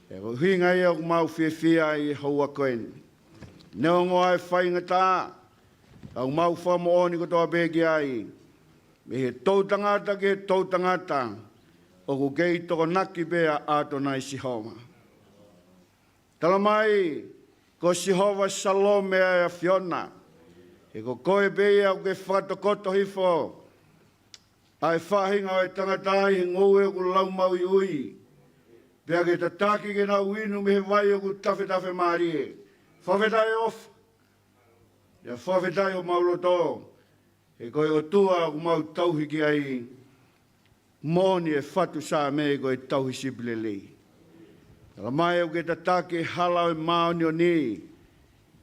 He ko e ʻuhinga ia ʻoku mau fiefia ai ʻi he houa ko eni. Neongo ʻa e faingataʻa, ka ʻoku mau fakamoʻoni kotoa pē ki ai, mei he toʻutangata ki he toʻutangata, ʻoku kei tokonaki pē ʻa ʻAtonai Sihova. Talamai ko Sihova Salome ʻa e ʻAfiona. He ko koe pē ia ʻoku ke fakatokoto hifo ʻa e faʻahinga ʻo e tangata ʻi he ngoue ʻoku lau maʻuiʻui. Pea ke tataki ke nau inu mei he vai ʻoku tafetafe mālie. Fakafetaʻi ʻofa. Pea fakafetaʻi homau loto. He ko e ʻOtua ʻoku mau tauhi ki ai. Moʻoni e fatu Saame ko e tauhi sipi lelei. Talamai ʻoku ke tataki e hala ʻo e māʻoniʻoni.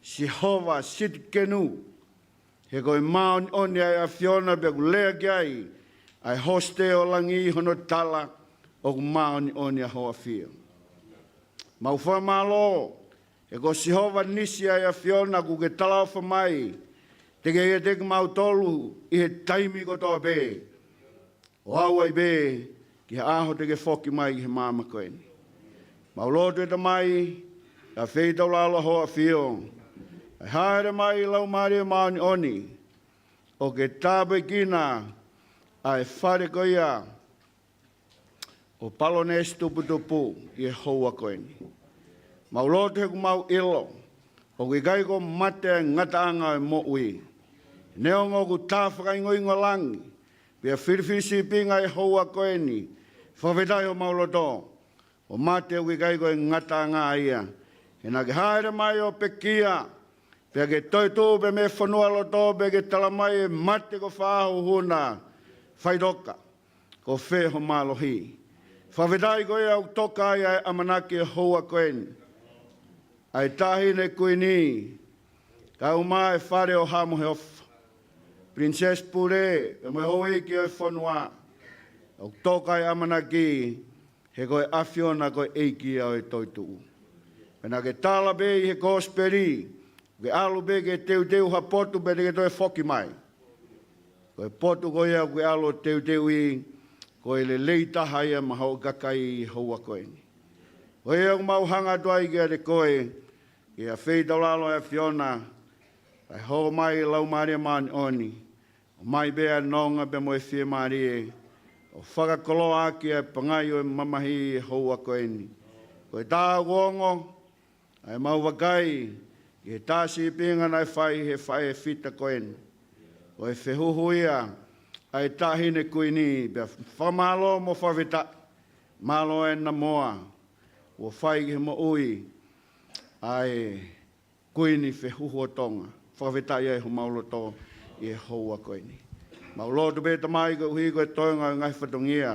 Sihova Sitikenu. He ko e māʻoniʻoni ʻa e ʻAfiona pea ʻoku lea ki ai ʻa e hosite ʻo langi ʻi hono tala ʻoku māʻoniʻoni ʻa ho ʻAfio. Mau fakamālō, he ko Sihova Nisi ʻa e ʻAfiona ʻoku ke talaʻofa mai, te ke ʻiate kimautolu ʻi he taimi kotoa pē. ʻO aʻu ai pē ki he ʻaho te ke foki mai ki he māmani ko eni. Mau lotu ʻe Tamai, ʻa e feitaulalo ho ʻAfio. ʻA e hāʻele mai Laumālie Māʻoniʻoni, ʻo ke tāpuekina ʻa e fale ko ia ʻo Palonesi Tuputupu ʻi he houa ko eni. Mau lotu he ʻoku mau ʻilo, ʻoku ʻikai ko mate ʻa e ngataʻanga ʻo e moʻui. Neongo ʻoku tā fakaingoingo langi, pea filifili sīpinga ʻi he houa ko eni, fakafetaʻi homau loto, ʻo mate ʻoku ʻikai ko e ngataʻanga ia. He naʻa ke hāʻele mai ʻo pekia, pea ke toetuʻu pē mei he fonualoto, pea ke talamai ʻe mate ko fē ho huhuna, faʻitoka, ko fē ho mālohi. Fakafetaʻi ko ia ʻoku toka ai ʻa e ʻamanaki ʻi he houa ko eni. ʻA e Taʻahine Kuini, kae ʻumaʻā e fale ʻo Haʻa Moheofo, Pilinisesi Pule, pea mo e houʻeiki ʻo e fonua, ʻoku toka ai ʻamanaki, he ko e ʻAfiona ko e ʻEiki ia ʻo e toetuʻu. Pea naʻa ke tala pē ʻi he kosipeli, ke ʻalu pē ke teuteu ha potu pea te ke toe foki mai. Ko e potu ko ia ʻoku ke ʻalu ʻo teuteuʻi, ko e lelei taha ia maʻa hoʻo kakai ʻi he houa ko eni. Ko ia ʻoku mau hanga atu ai kiate koe, ki he feitaulalo ʻo e ʻAfiona, kae hoko mai Laumālie Māʻoniʻoni, ʻomai pē ʻa e nonga pea mo e fiemālie, ʻo fakakoloa ʻaki ʻa e pangai ʻo e mamahi ʻi he houa ko eni. Ko e tā ʻoku ongo, ʻa e mau vakai ki he tā sīpinga naʻe fai ʻe he faʻē fita ko eni. Ko e fehuhu ia ʻa e Taʻahine Kuini, pea fakamālō mo fakafetaʻi, mālō e namoa kuo fai ki he moʻui ʻa e Kuini fehuhu ʻo Tonga. Fakafetaʻi ai homau loto ʻi he houa ko eni. Mau lotu pē Tamai koeʻuhi ko e toenga ʻo e ngaahi fatongia,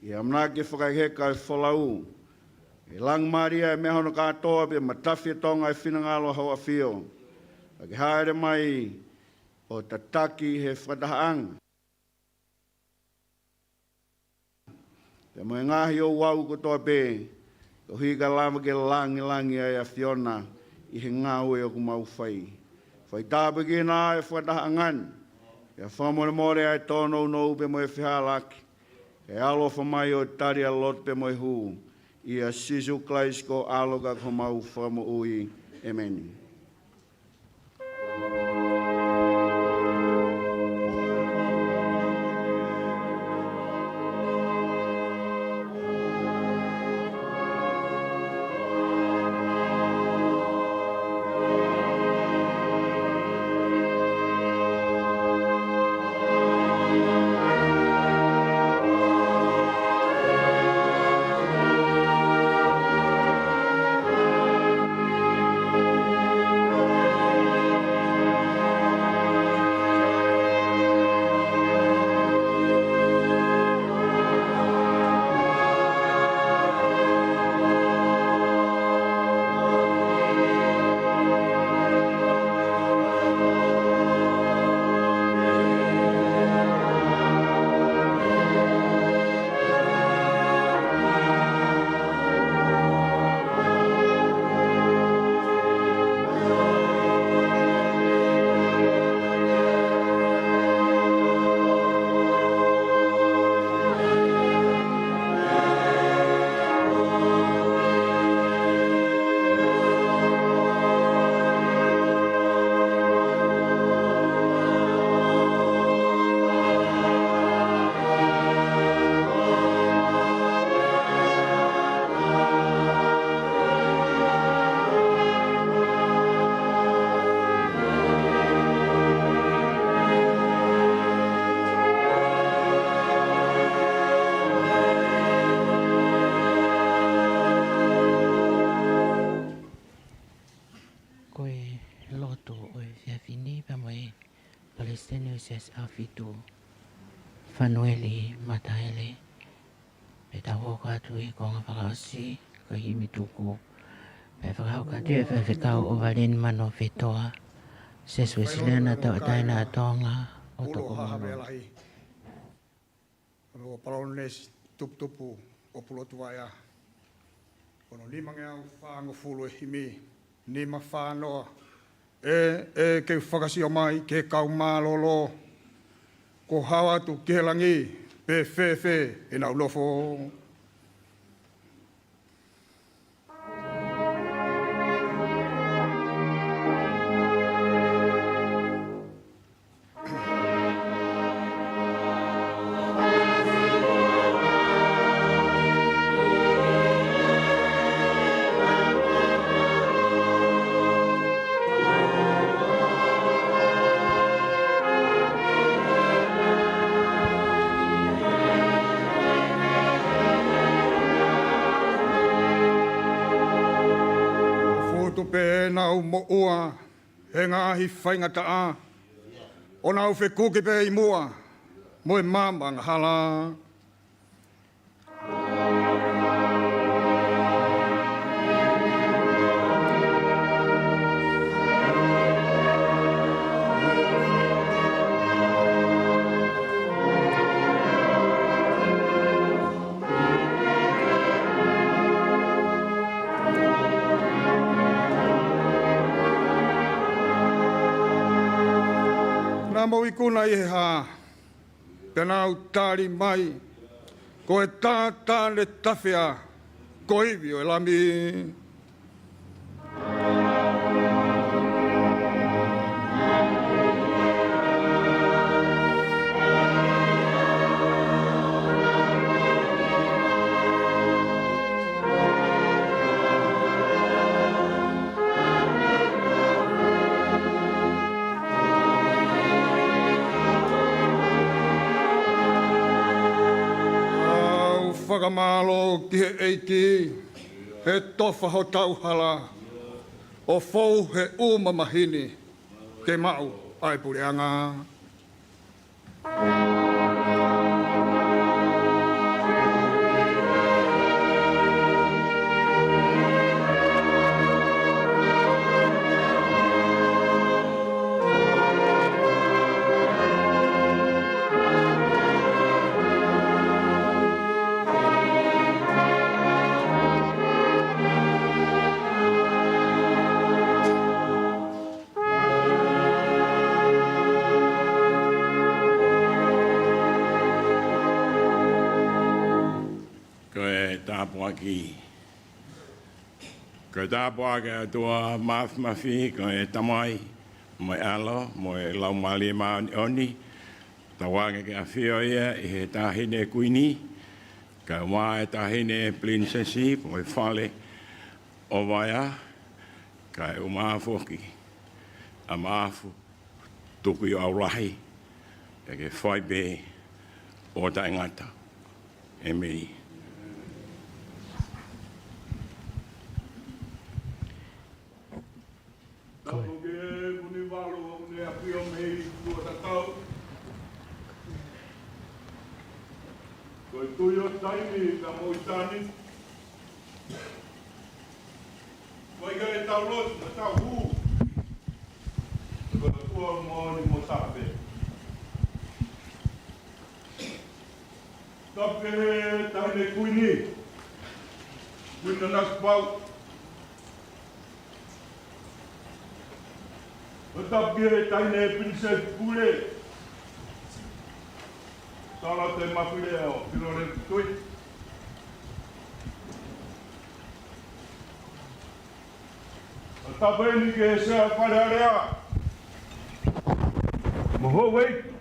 ʻi he ʻamanaki fakaheka e folau, ʻe langimālie e meʻa hono kātoa pea matafi ʻa Tonga ʻi he finangalo ʻo ho ʻAfio. Ka ke hāʻele mai ʻo tataki he fakatahaʻanga pea mo e ngaahi ouau kotoa pē, koeʻuhi ka lava ke langilangi ʻa e ʻAfiona ʻi he ngāue ʻoku mau fai. Fai tāpuekina e fakatahaʻanga ni, ʻi he fakamolemole ʻa e tōnounou pea mo e fehālaaki, ʻi he ʻaloʻofa mai ʻo e tali ʻa e lotu pea mo e hū, ʻia Sīsū Kalaisi ko ho ʻAlo ka ko homau Fakamoʻui. ʻĒmeni. Ko e lotu ʻo e efiafi ni pea mo e Palesiteni ʻo e Siasi ʻAhofitu, Fanueli Mataele. Pea tau hoko atu ʻi he konga fakaʻosi, ko e himi tuku. Pea fakahoko atu ʻe he faifekau ʻo Valeni Mano Fetoa, Siasi Uēsiliana Tauʻatāina ʻa Tonga ʻo Tokolualu. Hono Palōnesi Tuputupu ʻo Pulotu Vaea. Ko hono nimangeau fāngofulu e himi, nima fā noa. ʻE, ʻe ke u fakasio mai ki he kau mālōlō, kuo hao atu ki he langi, pe fēfē ʻenau nofo. Futu pē ʻenau moʻua he ngaahi faingataʻa, ʻo nau fekuki pē ʻi muʻa mo e maama angahala. Naʻa mou ikuna ʻi he hā? Pea nau tali mai, ko e tātane tafea, ko e ivi ʻo e Lami. ʻOku ou fakamālō ki he ʻEiki, he tofa hotau hala, ʻo fou he ʻū mamahi ni ke maʻu ʻa e puleʻanga. ʻapoaki. Ko e tāpuaki ʻa e ʻOtua Māfimafi, ko e Tamai, mo e ʻAlo, mo e Laumālie Māʻoniʻoni, tauange ke ʻafio ia ʻi he Taʻahine Kuini, kae ʻumaʻā e Taʻahine Pilinisesi, mo e Fale ʻo Vaea, kae ʻumaʻā foki ʻa Maʻafu, Tukuʻiʻoʻaulahi, ke fai pē ʻo taʻengata. ʻEmeni. Tapu ki he Vunivalu ʻoku ne ʻafio mei tuʻa tatau. Ko e Tuʻi ʻo taimi pea mo ʻitāniti. Ko ia ʻetau lotu, ʻetau hū. Ko e ʻOtua moʻoni mo tapu. Tapu ki he Taʻahine Kuini, Kuini Nanasipauʻu. Tapu ki he Taʻahine Pilinisesi Pule, Sālote Mafileo Filoleta Tui. Tapu eni ki he Sea Fale Alea mo houʻeiki.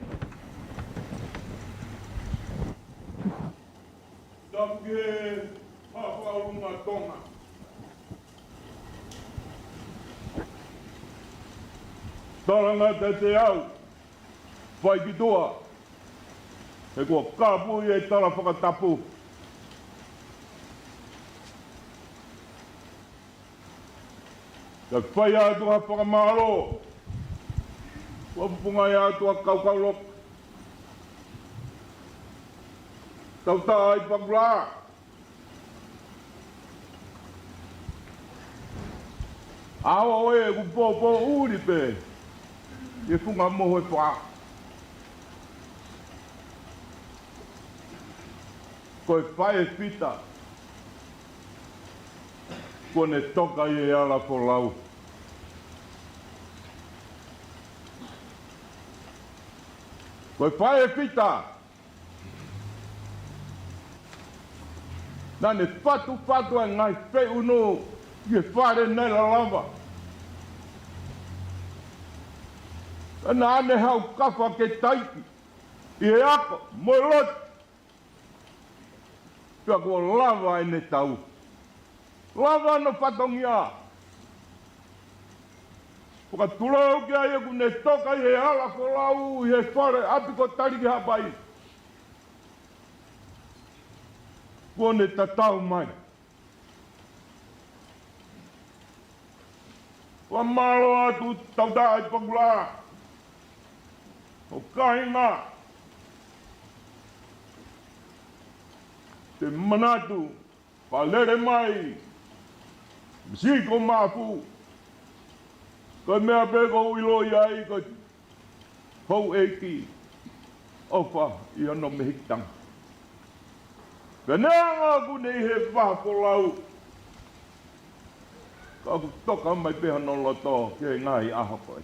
Tapu ki he Faʻa Fakaʻulunga Tonga. Talangata ʻiate au, fai ki tuʻa, he kuo kāpui e tala fakatapu. Kae fai atu ha fakamālō, ua pupunga atu ʻa Kaukauloka, Tautaʻa ʻAipakula. ʻAho ē ʻoku pōpōʻuli pē ʻi he funga mohu ʻe fā. Ko e faʻē fita kuo ne toka ʻi he ala folau. Ko e faʻē fita naʻa ne fatufatu ʻa e ngaahi feʻunu ʻi he fale naʻe lalava. Naʻa ne haʻu kafa ke taiki ʻi he ako mo e lotu. Pea kuo lava ʻene tau. Lava hono fatongia. Fakatulou ki ai ʻoku ne toka ʻi he ala folau ʻi he fale ʻapi ko Taliki Haʻapai. Kuo ne tatau mai. Fakamālō atu Tautaʻa ʻAipakula, hoʻo kāinga. Te u manatu, fakalele mai, misi ko Maʻafu, ko e meʻa pē ʻoku ou ʻiloʻi ai ko e houʻeiki ʻofa ʻi hono mehikitanga. Pea neongo ʻoku ne ʻi he vaha folau, ka ʻoku toka mai pē hono loto ki he ngaahi ʻaho ko ē.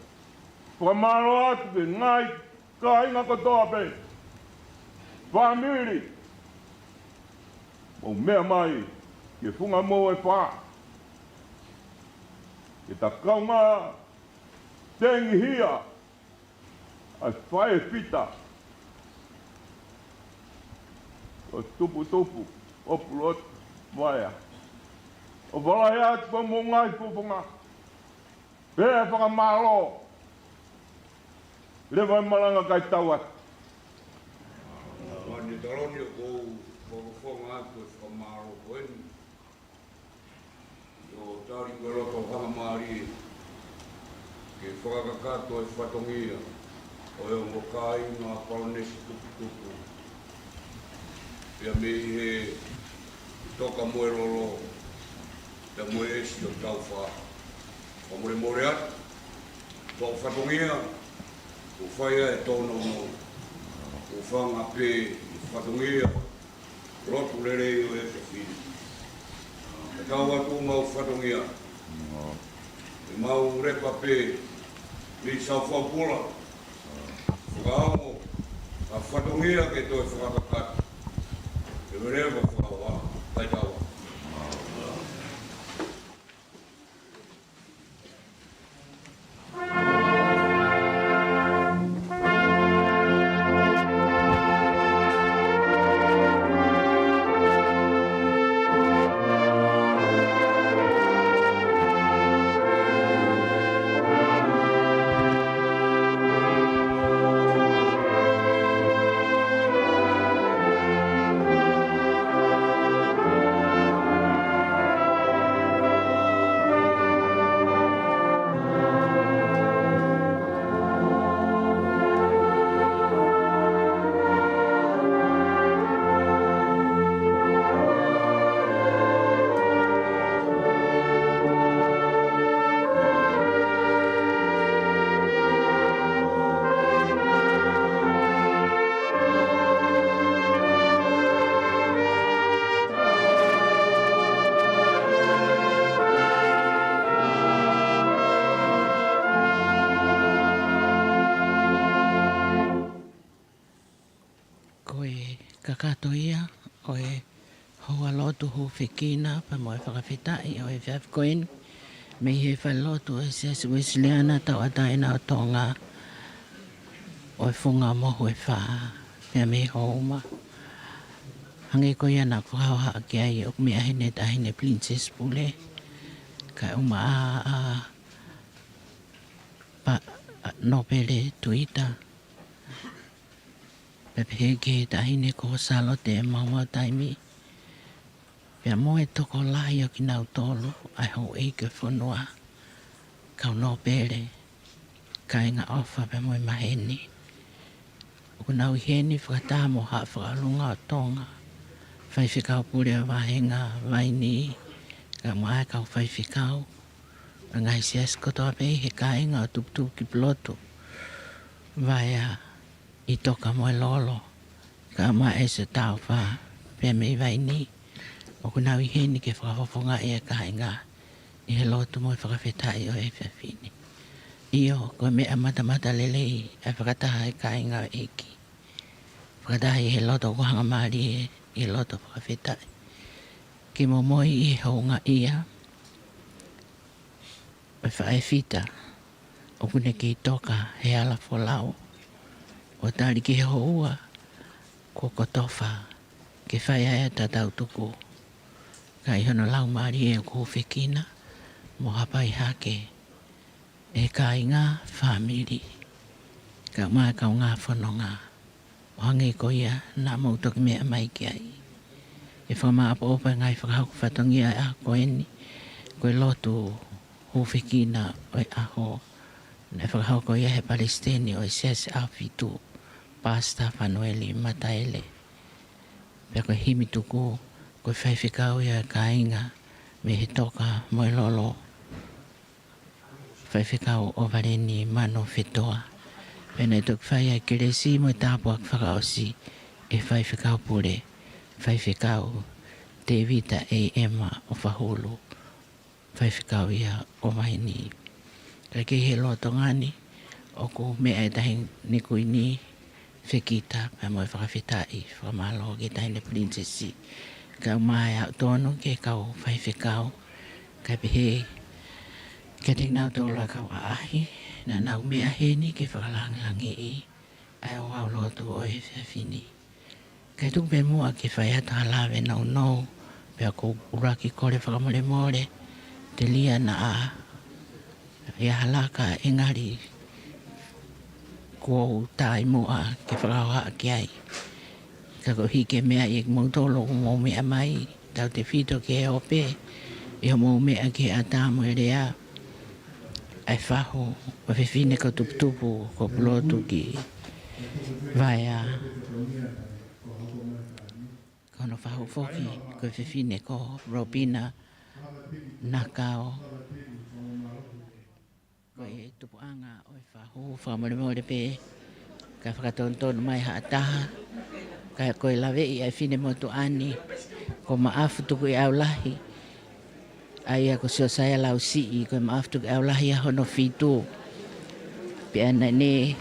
Fakamālō atu ki he ngaahi kāinga kotoa pē, fāmili, mou meʻa mai ki he funga mohu ʻe fā, ke ta kaungā tengihia ʻa e faʻē fita ʻo Tuputupu, ʻo Pulotu Vaea. ʻOfa lahi atu ki hoʻomou ngaahi fofonga. Pea fakamālō. Leva e malanga kae tau atu. Mani taloni ʻoku ou fakafofonga atu e fakamālō ko eni. ʻO tali ko e loto hangamālie ke fakakakato e fatongia ʻo e ongo kāinga Palanesi Tuputupu. Pea mei he toka mo e lolo, pea mo e ʻesi ʻo Taufa. Fakamolemole atu, ko e fatongia, ʻoku fai ai e tōnounou. ʻOku fanga pē e fatongia, lotu lelei ʻo e fefine. Ka tau atu mau fatongia. Mau lepa pē, mei South Walpole. Fakaongo, ʻa e fatongia ke toe fakakakato. Ke veleva fakawa, kae tau atu. Kakato ia ʻo e houa lotu hūfekina pea mo e fakafetaʻi ʻo e efiafi ko eni mei he falelotu ʻo e Siasi Uēsiliana Tauʻatāina ʻo Tonga ʻo e Funga Mohu ʻe Fā pea mei Houma. Hangē ko ia naʻa ku fakahā ki ai, ʻoku meʻa heni e Taʻahine Princess Pule, kae ʻumaʻā ʻa Nōpele Tuita, pea pehē ki he Taʻahine ko Sālote Maumau Taimi, pea mo e tokolahi ʻo kinautolu ʻa e houʻeiki ʻo e fonua, kau nōpele, kāinga ʻofa pea mo e maheni. ʻOku nau ʻi heni fakataha mo Haʻa Fakaʻolunga ʻo Tonga, Faifekau Pule ʻo e Vāhenga Vaini, kae ʻumaʻā e kau faifekau ʻo e ngaahi siasi kotoa pē, he kāinga ʻoku tuputupu ki Pulotu, Vaea, ʻi Toka mo e Lolo, kae ʻumaʻā e Setaofa pea mei Vaini. ʻOku nau ʻi heni ke fakafofongaʻi e kāinga ʻi he lotu mo e fakafetaʻi ʻo e efiafi ni. ʻIo, ko e meʻa matamatalelei ʻa e fakataha e kāinga ʻo e ʻEiki. Fakataha ʻi he loto kuo hangamālie, ʻi he loto fakafetaʻi, ke momoi ʻi he houngaʻia ʻo e faʻē fita ʻoku ne kei toka he hala folau, ʻo tali ki he houa kuo kotofa ke fai ai ʻa e tatau tuku, ka ʻi hono laumālie ʻoku hūfekina mo hapai hake ʻe he kāinga, fāmili, kae ʻumaʻā e kaungā fononga, ʻo hangē ko ia naʻa mou toki meʻa mai ki ai. ʻE fakamāʻopoʻopo e ngaahi fakahoko fatongia ʻo e ʻaho ko eni, ko e lotu hūfekina ʻo e ʻaho, naʻe fakahoko ia ʻe he Palesiteni ʻo e Siasi ʻAhofitu, Pasita Fanueli Mataele. Pea ko e himi tuku, ko e faifekau ia ʻo e kāinga mei he Toka mo e Lolo, Faifekau ʻOvaleni Mano Fetoa. Pea naʻe toki fai ʻa e kelesi mo e tāpuaki fakaʻosi ʻe he Faifekau Pule, Faifekau Tēvita ʻEma ʻOfahulu, faifekau ia ʻo Vaini. Kae kei he lolotonga ni, ʻoku meʻa e Taʻahine Kuini, fekita pea mo e fakafetaʻi, fakamālō ki he Taʻahine Pilinisesi, kae ʻumaʻā e aʻu tonu ki he kau faifekau, kae pehē kiate kinautolu ʻa e kau ʻaʻahi naʻa nau meʻa heni ke fakalāngilangiʻi ʻa e ouau lotu ʻo e efiafi ni. Kae tuku pē muʻa ke fai atu ha lave nounou, pea ʻoku ou ʻuluaki kole fakamolemole, telia naʻa ʻi ai ha laka, ʻe ngali kuo u taʻemuʻa ke fakahohaʻa ki ai. Ka koeʻuhi ko e meʻa ʻa kimoutolu ʻoku mou meʻa mai, tautefito ki he ope, ʻi hoʻomou meʻa ki he ʻatā mo e lea, ʻa e fahu ʻo e fefine ko Tuputupu, ko Pulotu ki Vaea. Ko hono fahu foki ko e fefine ko Ropina Nakao. Ko e tupuʻanga ʻo e fahu, fakamolemole pē, ka fakatonutonu mai ha taha, ka ko e laveʻi ʻa e finemotuʻa ni ko Maʻafutukuʻiʻaulahi, ʻa ia ko Siosaia Lausiʻi, ko e Maʻafutukuʻiʻaulahi ʻa hono fitu. Pea naʻa ne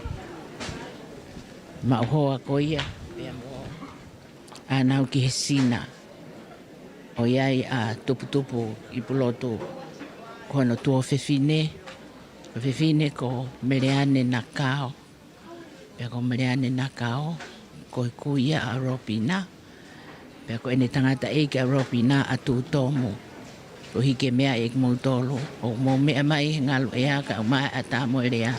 maʻu hoa ko ia, pea mo ʻanau ki he Sina, ʻo ʻi ai ʻa Tuputupu ʻi Pulotu. Ko hono tuofefine, ko e fefine ko Meleane Nakao. Pea ko Meleane Nakao, ko e kui ia ʻa Ropina. Pea ko ʻene tangataʻeiki ʻa Ropina ʻa Tutomu. Koeʻuhi ko e meʻa ʻa kimoutolu, ʻoku mou meʻa mai he ngalu ʻea kae ʻumaʻā e ʻatā mo e lea.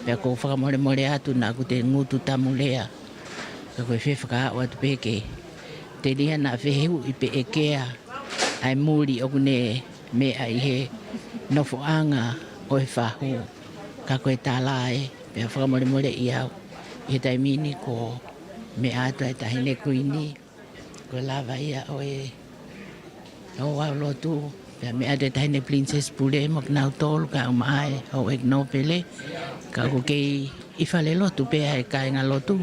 Pea ʻoku ou fakamolemole atu naʻa ku te ngutu tamu lea. Ka ko e fie fakaaʻu atu pē ke telia naʻa fehuʻi pē ʻe Kea ʻa e muli ʻoku ne meʻa ʻi he nofoʻanga ʻo e fahu. Ka ko e tala ē, pea fakamolemoleʻi au ʻi he taimi ni kuo meʻa atu ʻa e Taʻahine Kuini, ko e lava ia ʻo e ouau lotu, pea meʻa atu e Taʻahine Pilinisesi Pule mo kinautolu kae ʻumaʻā e houʻeiki nōpele. Ka ʻoku kei ʻi falelotu pē ʻa e kāingalotu,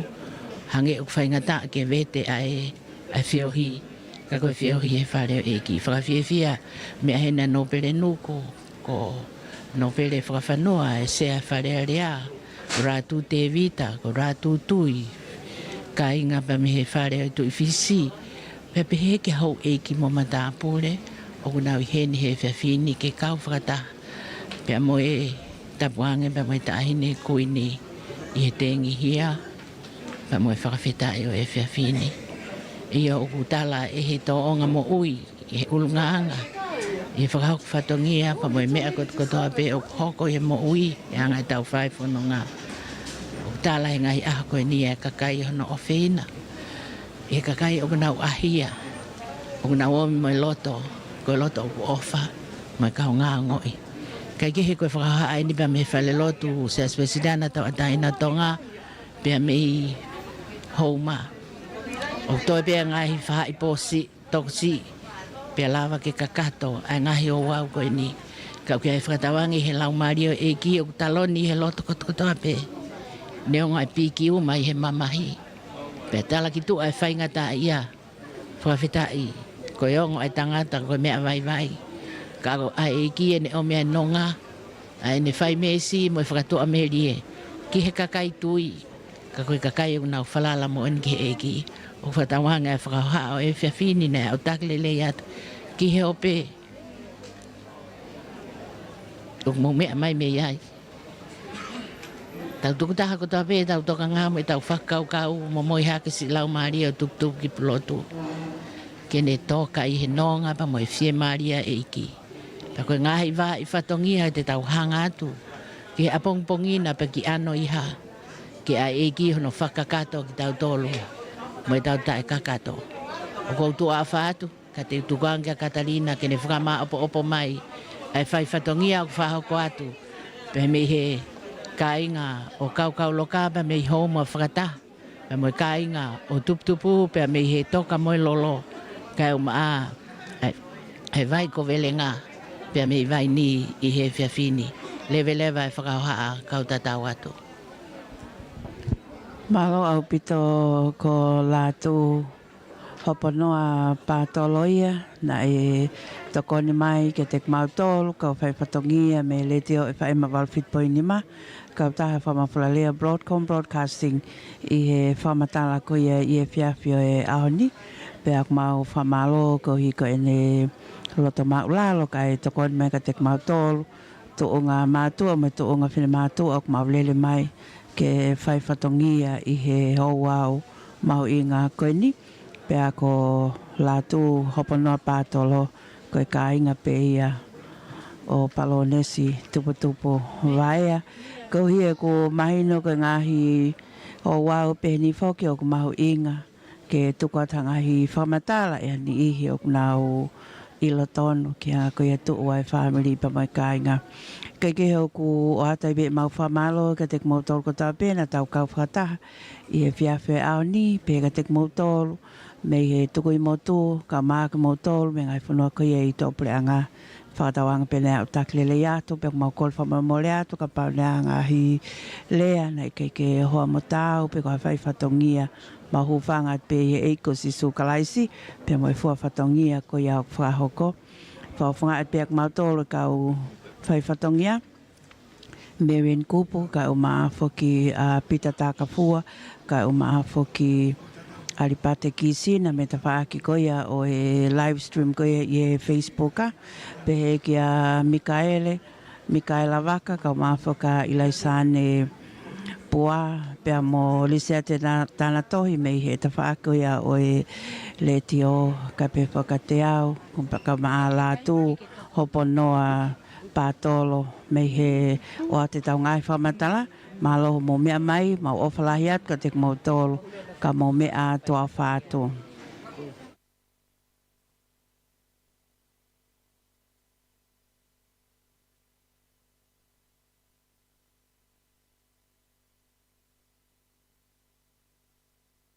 hangē ʻoku faingataʻa ke vete ʻa e, ʻa e feohi, ka ko e feohi he fale ʻo e ʻEiki. Fakafiefia, meʻa heni ʻa Nōpele Nuku, ko Nōpele Fakafanua, ʻa e Sea Fale Alea, ko Ratu Tēvita, ko Ratu Tui, kāinga pea mei he fale ʻo e Tuʻi Fisi, pea pehē ki he houʻeiki mo matāpule ʻoku nau ʻi heni he efiafi ni ke kau fakataha pea mo e tapuange pea mo e Taʻahine Kuini ʻi he tengihia pea mo e fakafetaʻi ʻo e efiafi ni. ʻIo, ʻoku tala ʻe he tōʻonga moʻui ʻi he ʻulungaanga, ʻi he fakahoko fatongia pea mo e meʻa kotokotoa pē ʻoku hoko ʻi he moʻui ʻi he anga ʻetau fai fononga. ʻOku tala he ngaahi ʻaho ko eni ʻa e kakai ʻi hono ʻofeina, ʻi he kakai ʻoku nau ʻahia, ʻoku nau omi mo e loto, ko e loto ʻoku ʻofa mo e kaungāongoʻi. Kae kehe, ko e fakahohaʻa eni pea mei he falelotu Siasi Uēsiliana Tauʻatāina ʻo Tonga pea mei Houma. ʻOku toe pē ʻa e ngaahi faʻahi pōsiʻi, tokosiʻi, pea lava ke kakato ʻa e ngaahi ouau ko eni. Ka ʻoku ʻi ai e fakatauange ʻi he Laumālie ʻo e ʻEiki ʻoku taloni ʻi he loto kotokotoa pē, neongo ʻa e pīkiuma ʻi he mamahi. Pea tala ki tuʻa ʻa e faingataʻaʻia. Fakafetaʻi, ko e ongo ʻa e tangata ko e meʻa vaivai, ka ko e ʻEiki ʻene ʻomi ʻa e nonga, ʻa ʻene fai meesi mo e fakatuʻamelie ki he kakai tui, ka ko e kakai ʻoku nau falala moʻoni ki he ʻEiki. ʻOku fakatauange ʻa e fakahohaʻa ʻo e efiafi ni naʻe aʻutaki lelei atu ki he ope ʻoku mou meʻa mai mei ai. Tau tukutaha kotoa pē ʻetau tokanga mo ʻetau fakakaukau, momoi hake siʻi laumālie ʻo tuputupu ki Pulotu, ke ne toka ʻi he nonga pea mo e fiemālie ʻa e ʻEiki. Pea ko e ngaahi vaʻi fatongia te tau hanga atu ki he ʻapongipongi na pea ki ʻAnoiha, ke ʻai ʻe he ʻEiki hono fakakakato kitautolu mo ʻetau taʻekakato. ʻOku ou tuʻa ʻofa atu, ka te u tukuange kia Katalina ke ne fakamāʻopoʻopo mai ʻa e fai fatongia ʻoku fakahoko atu pea mei he kāinga ʻo Kaukauloka pea mei Houma fakataha pea mo e kāinga ʻo Tuputupu pea mei he Toka mo e Lolo, kae ʻumaʻā ʻa e, ʻa e Vai ko Velenga pea mei Vaini ʻi he efiafi ni. Leveleva e fakahohaʻa, kau tatau atu. Mālō ʻaupito ko Lātū Hoponoa Pātolo ia, naʻe tokoni mai kiate kimautolu kau fai fatongia mei he Letiō ʻEfaima valu fitu poini nima, kautaha fakamafolalea Broadcom Broadcasting, ʻi he fakamatala ko ia ʻi he efiafi ʻo e ʻaho ni. Pea ʻoku mau fakamālō koeʻuhi ko ʻene loto māʻulalo kae tokoni mai kiate kimautolu, tuʻunga mātuʻa mo e tuʻunga finemātuʻa ʻoku mau lele mai ke fai fatongia ʻi he ouau mahuʻinga ko eni. Pea ko Lātū Hoponoa Pātolo, ko e kāinga pē ia ʻo Palōnesi Tuputupu Vaea. Koeʻuhi ʻoku mahino ko e ngaahi ouau pehē ni foki ʻoku mahuʻinga ke tuku atu ha ngaahi fakamatala ʻe ha niʻihi ʻoku nau ʻilo tonu ki he anga ko ia ʻoku tuʻu ai e fāmili pea mo e kāinga. Kae kehe, ʻoku ʻoatu ai pē ʻemau fakamālō kiate kimoutolu kotoa pē naʻa tau kau fakataha ʻi he efiafi ʻo e ʻaho ni, pehē kiate kimoutolu mei he Tukuʻi motu, kae ʻumaʻā kimoutolu mei he ngaahi fonua ko ia ʻi tuʻapuleʻanga. Fakatauange pē naʻe aʻutaki lelei atu, pea ʻoku mau kole fakamolemole atu kapau naʻe ʻi ai ha ngaahi lea naʻe ʻikai ke hoa mo taau, pe ko ha fai fatongia. Mau hūfanga atu pē ʻi he ʻEiki ko Sīsū Kalaisi pea mo e fua fatongia ko ia ʻoku fakahoko. Fakafofongaʻi atu pē ʻa kimautolu e kau fai fatongia, Marian Kupu, kae ʻumaʻā foki ʻa Pita Takafua, kae ʻumaʻā foki ʻa ʻAlipate Kisina mei he tafaʻaki ko ia ʻo e live stream ko ia ʻi he Facebook, ʻa, pehē kia Mikaele, Mikaela Vaka, kae ʻumaʻā foki ʻa ʻIlaisane Pua, pea mo Lisiate Na-, Tanatohi mei he tafaʻaki ko ia ʻo e Letiō, kae pehē foki kiate au, kae ʻumaʻā Lātū Hoponoa Pātolo mei he ʻoatu ʻetau ngaahi fakamatala. Mālō hoʻomou meʻa mai, mau ʻofa lahi atu kiate kimoutolu, ka mou meʻa ā, tuʻa ʻofa atu.